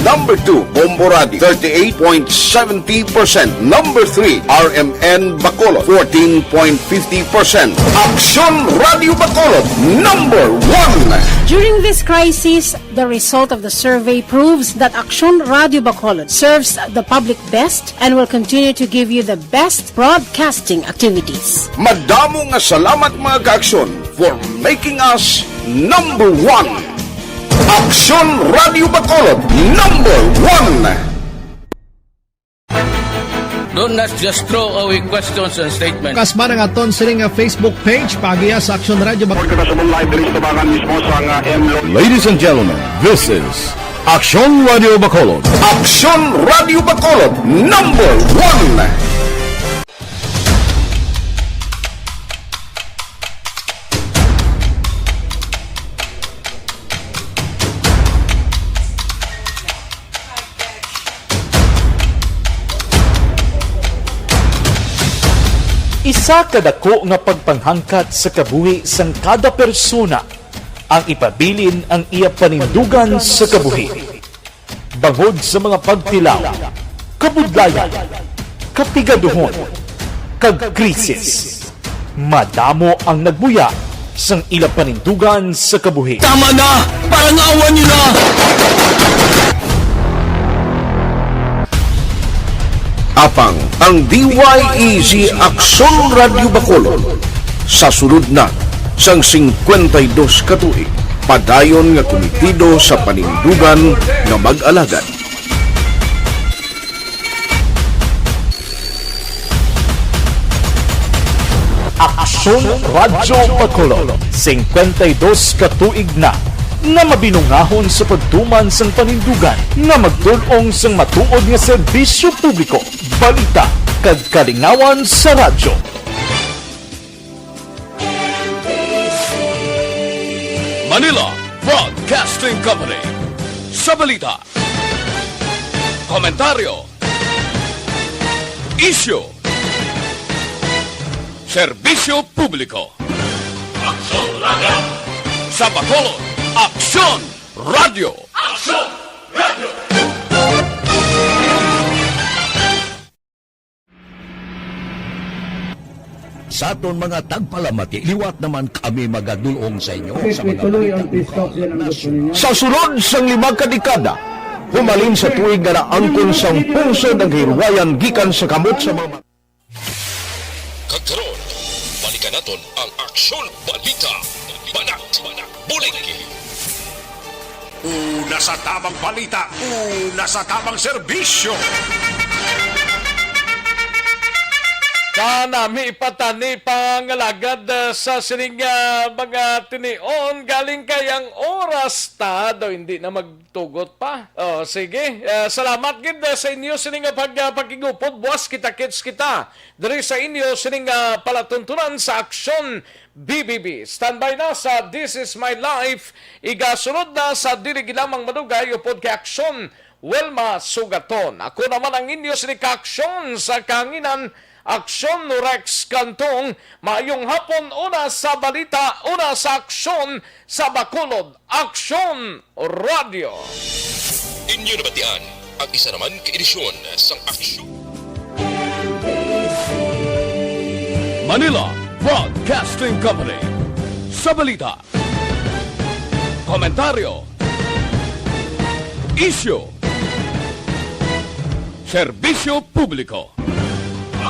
Number two, Bombo Radio, thirty-eight point seventy percent. Number three, R M N Bacolod, fourteen point fifty percent. Aksyon Radio Bacolod, number one. During this crisis, the result of the survey proves that Aksyon Radio Bacolod serves the public best and will continue to give you the best broadcasting activities. Madamo nga salamat, mga kaaksyon, for making us number one. Aksyon Radio Bacolod, number one. Don't just throw away questions and statements. Kasba nga aton sini nga Facebook page, paagiha sa Aksyon Radio Bac- Pagkakasabong live diri sa tabangan mismo sa nga M Lo- Ladies and gentlemen, this is Aksyon Radio Bacolod. Aksyon Radio Bacolod, number one. Isa ka dako nga pagpanghangkat sa kabuhi sang kada persona ang ipabilin ang iya panindugan sa kabuhi. Bangod sa mga pagtilaw, kabudlayan, kapigaduhon, kag krisis, madamo ang nagbuya sang ila panindugan sa kabuhi. Tama na! Parangawan niyo na! Apang ang D Y E Z Aksyon Radyo Bacolod sa sulod na sang singkwenta y dos ka tuig, padayon nga kumitido sa panindugan nga mag-alagad. Aksyon Radyo Bacolod, singkwenta y dos ka tuig na nga mabinungahon sa pagtuman sang panindugan nga magtul-ong sang matuod nga serbisyo publiko, balita, kag kalingawan sa radyo. Manila Broadcasting Company. Sa balita, komentaryo, isyu, serbisyo publiko. Aksyon Radyo. Sa Bacolod, Aksyon Radyo. Aksyon Radyo. Sa aton mga tagpalamati, liwat naman kami magadul-ong sa inyo sa mga balita. Sa sulod sang lima ka dekada, humalin sa tuig nga naangkon sang pungsod ang kahilwayan gikan sa kamot sa mga. Kag karon, balikan naton ang Aksyon Balita. Banat, bulig. Una sa tamang balita, una sa tamang serbisyo. Ah, nami ipatani pa nga lagad, ah, sa sining, ah, mga tinion galing kay ang oras ta daw hindi na magtugot pa. Oh, sige. Ah, salamat gid, ah, sa inyo sining, ah, pag, ah, pakigupod. Buwas kita kits kita diri sa inyo sining, ah, palatuntunan sa Aksyon B B B. Standby na sa This Is My Life. Igasunod na sa dili gid lamang madugay upod kay Aksyon Wilma Sugaton. Ako naman ang inyo sini ka-aksyon sa kahanginan, Aksyon Rex Cantong. Maayong hapon, una sa balita, una sa aksyon sa Bacolod, Aksyon Radio. Inyo nabatian ang isa naman ka edisyon sang Aksyon. Manila Broadcasting Company. Sa balita, komentaryo, isyu, serbisyo publiko.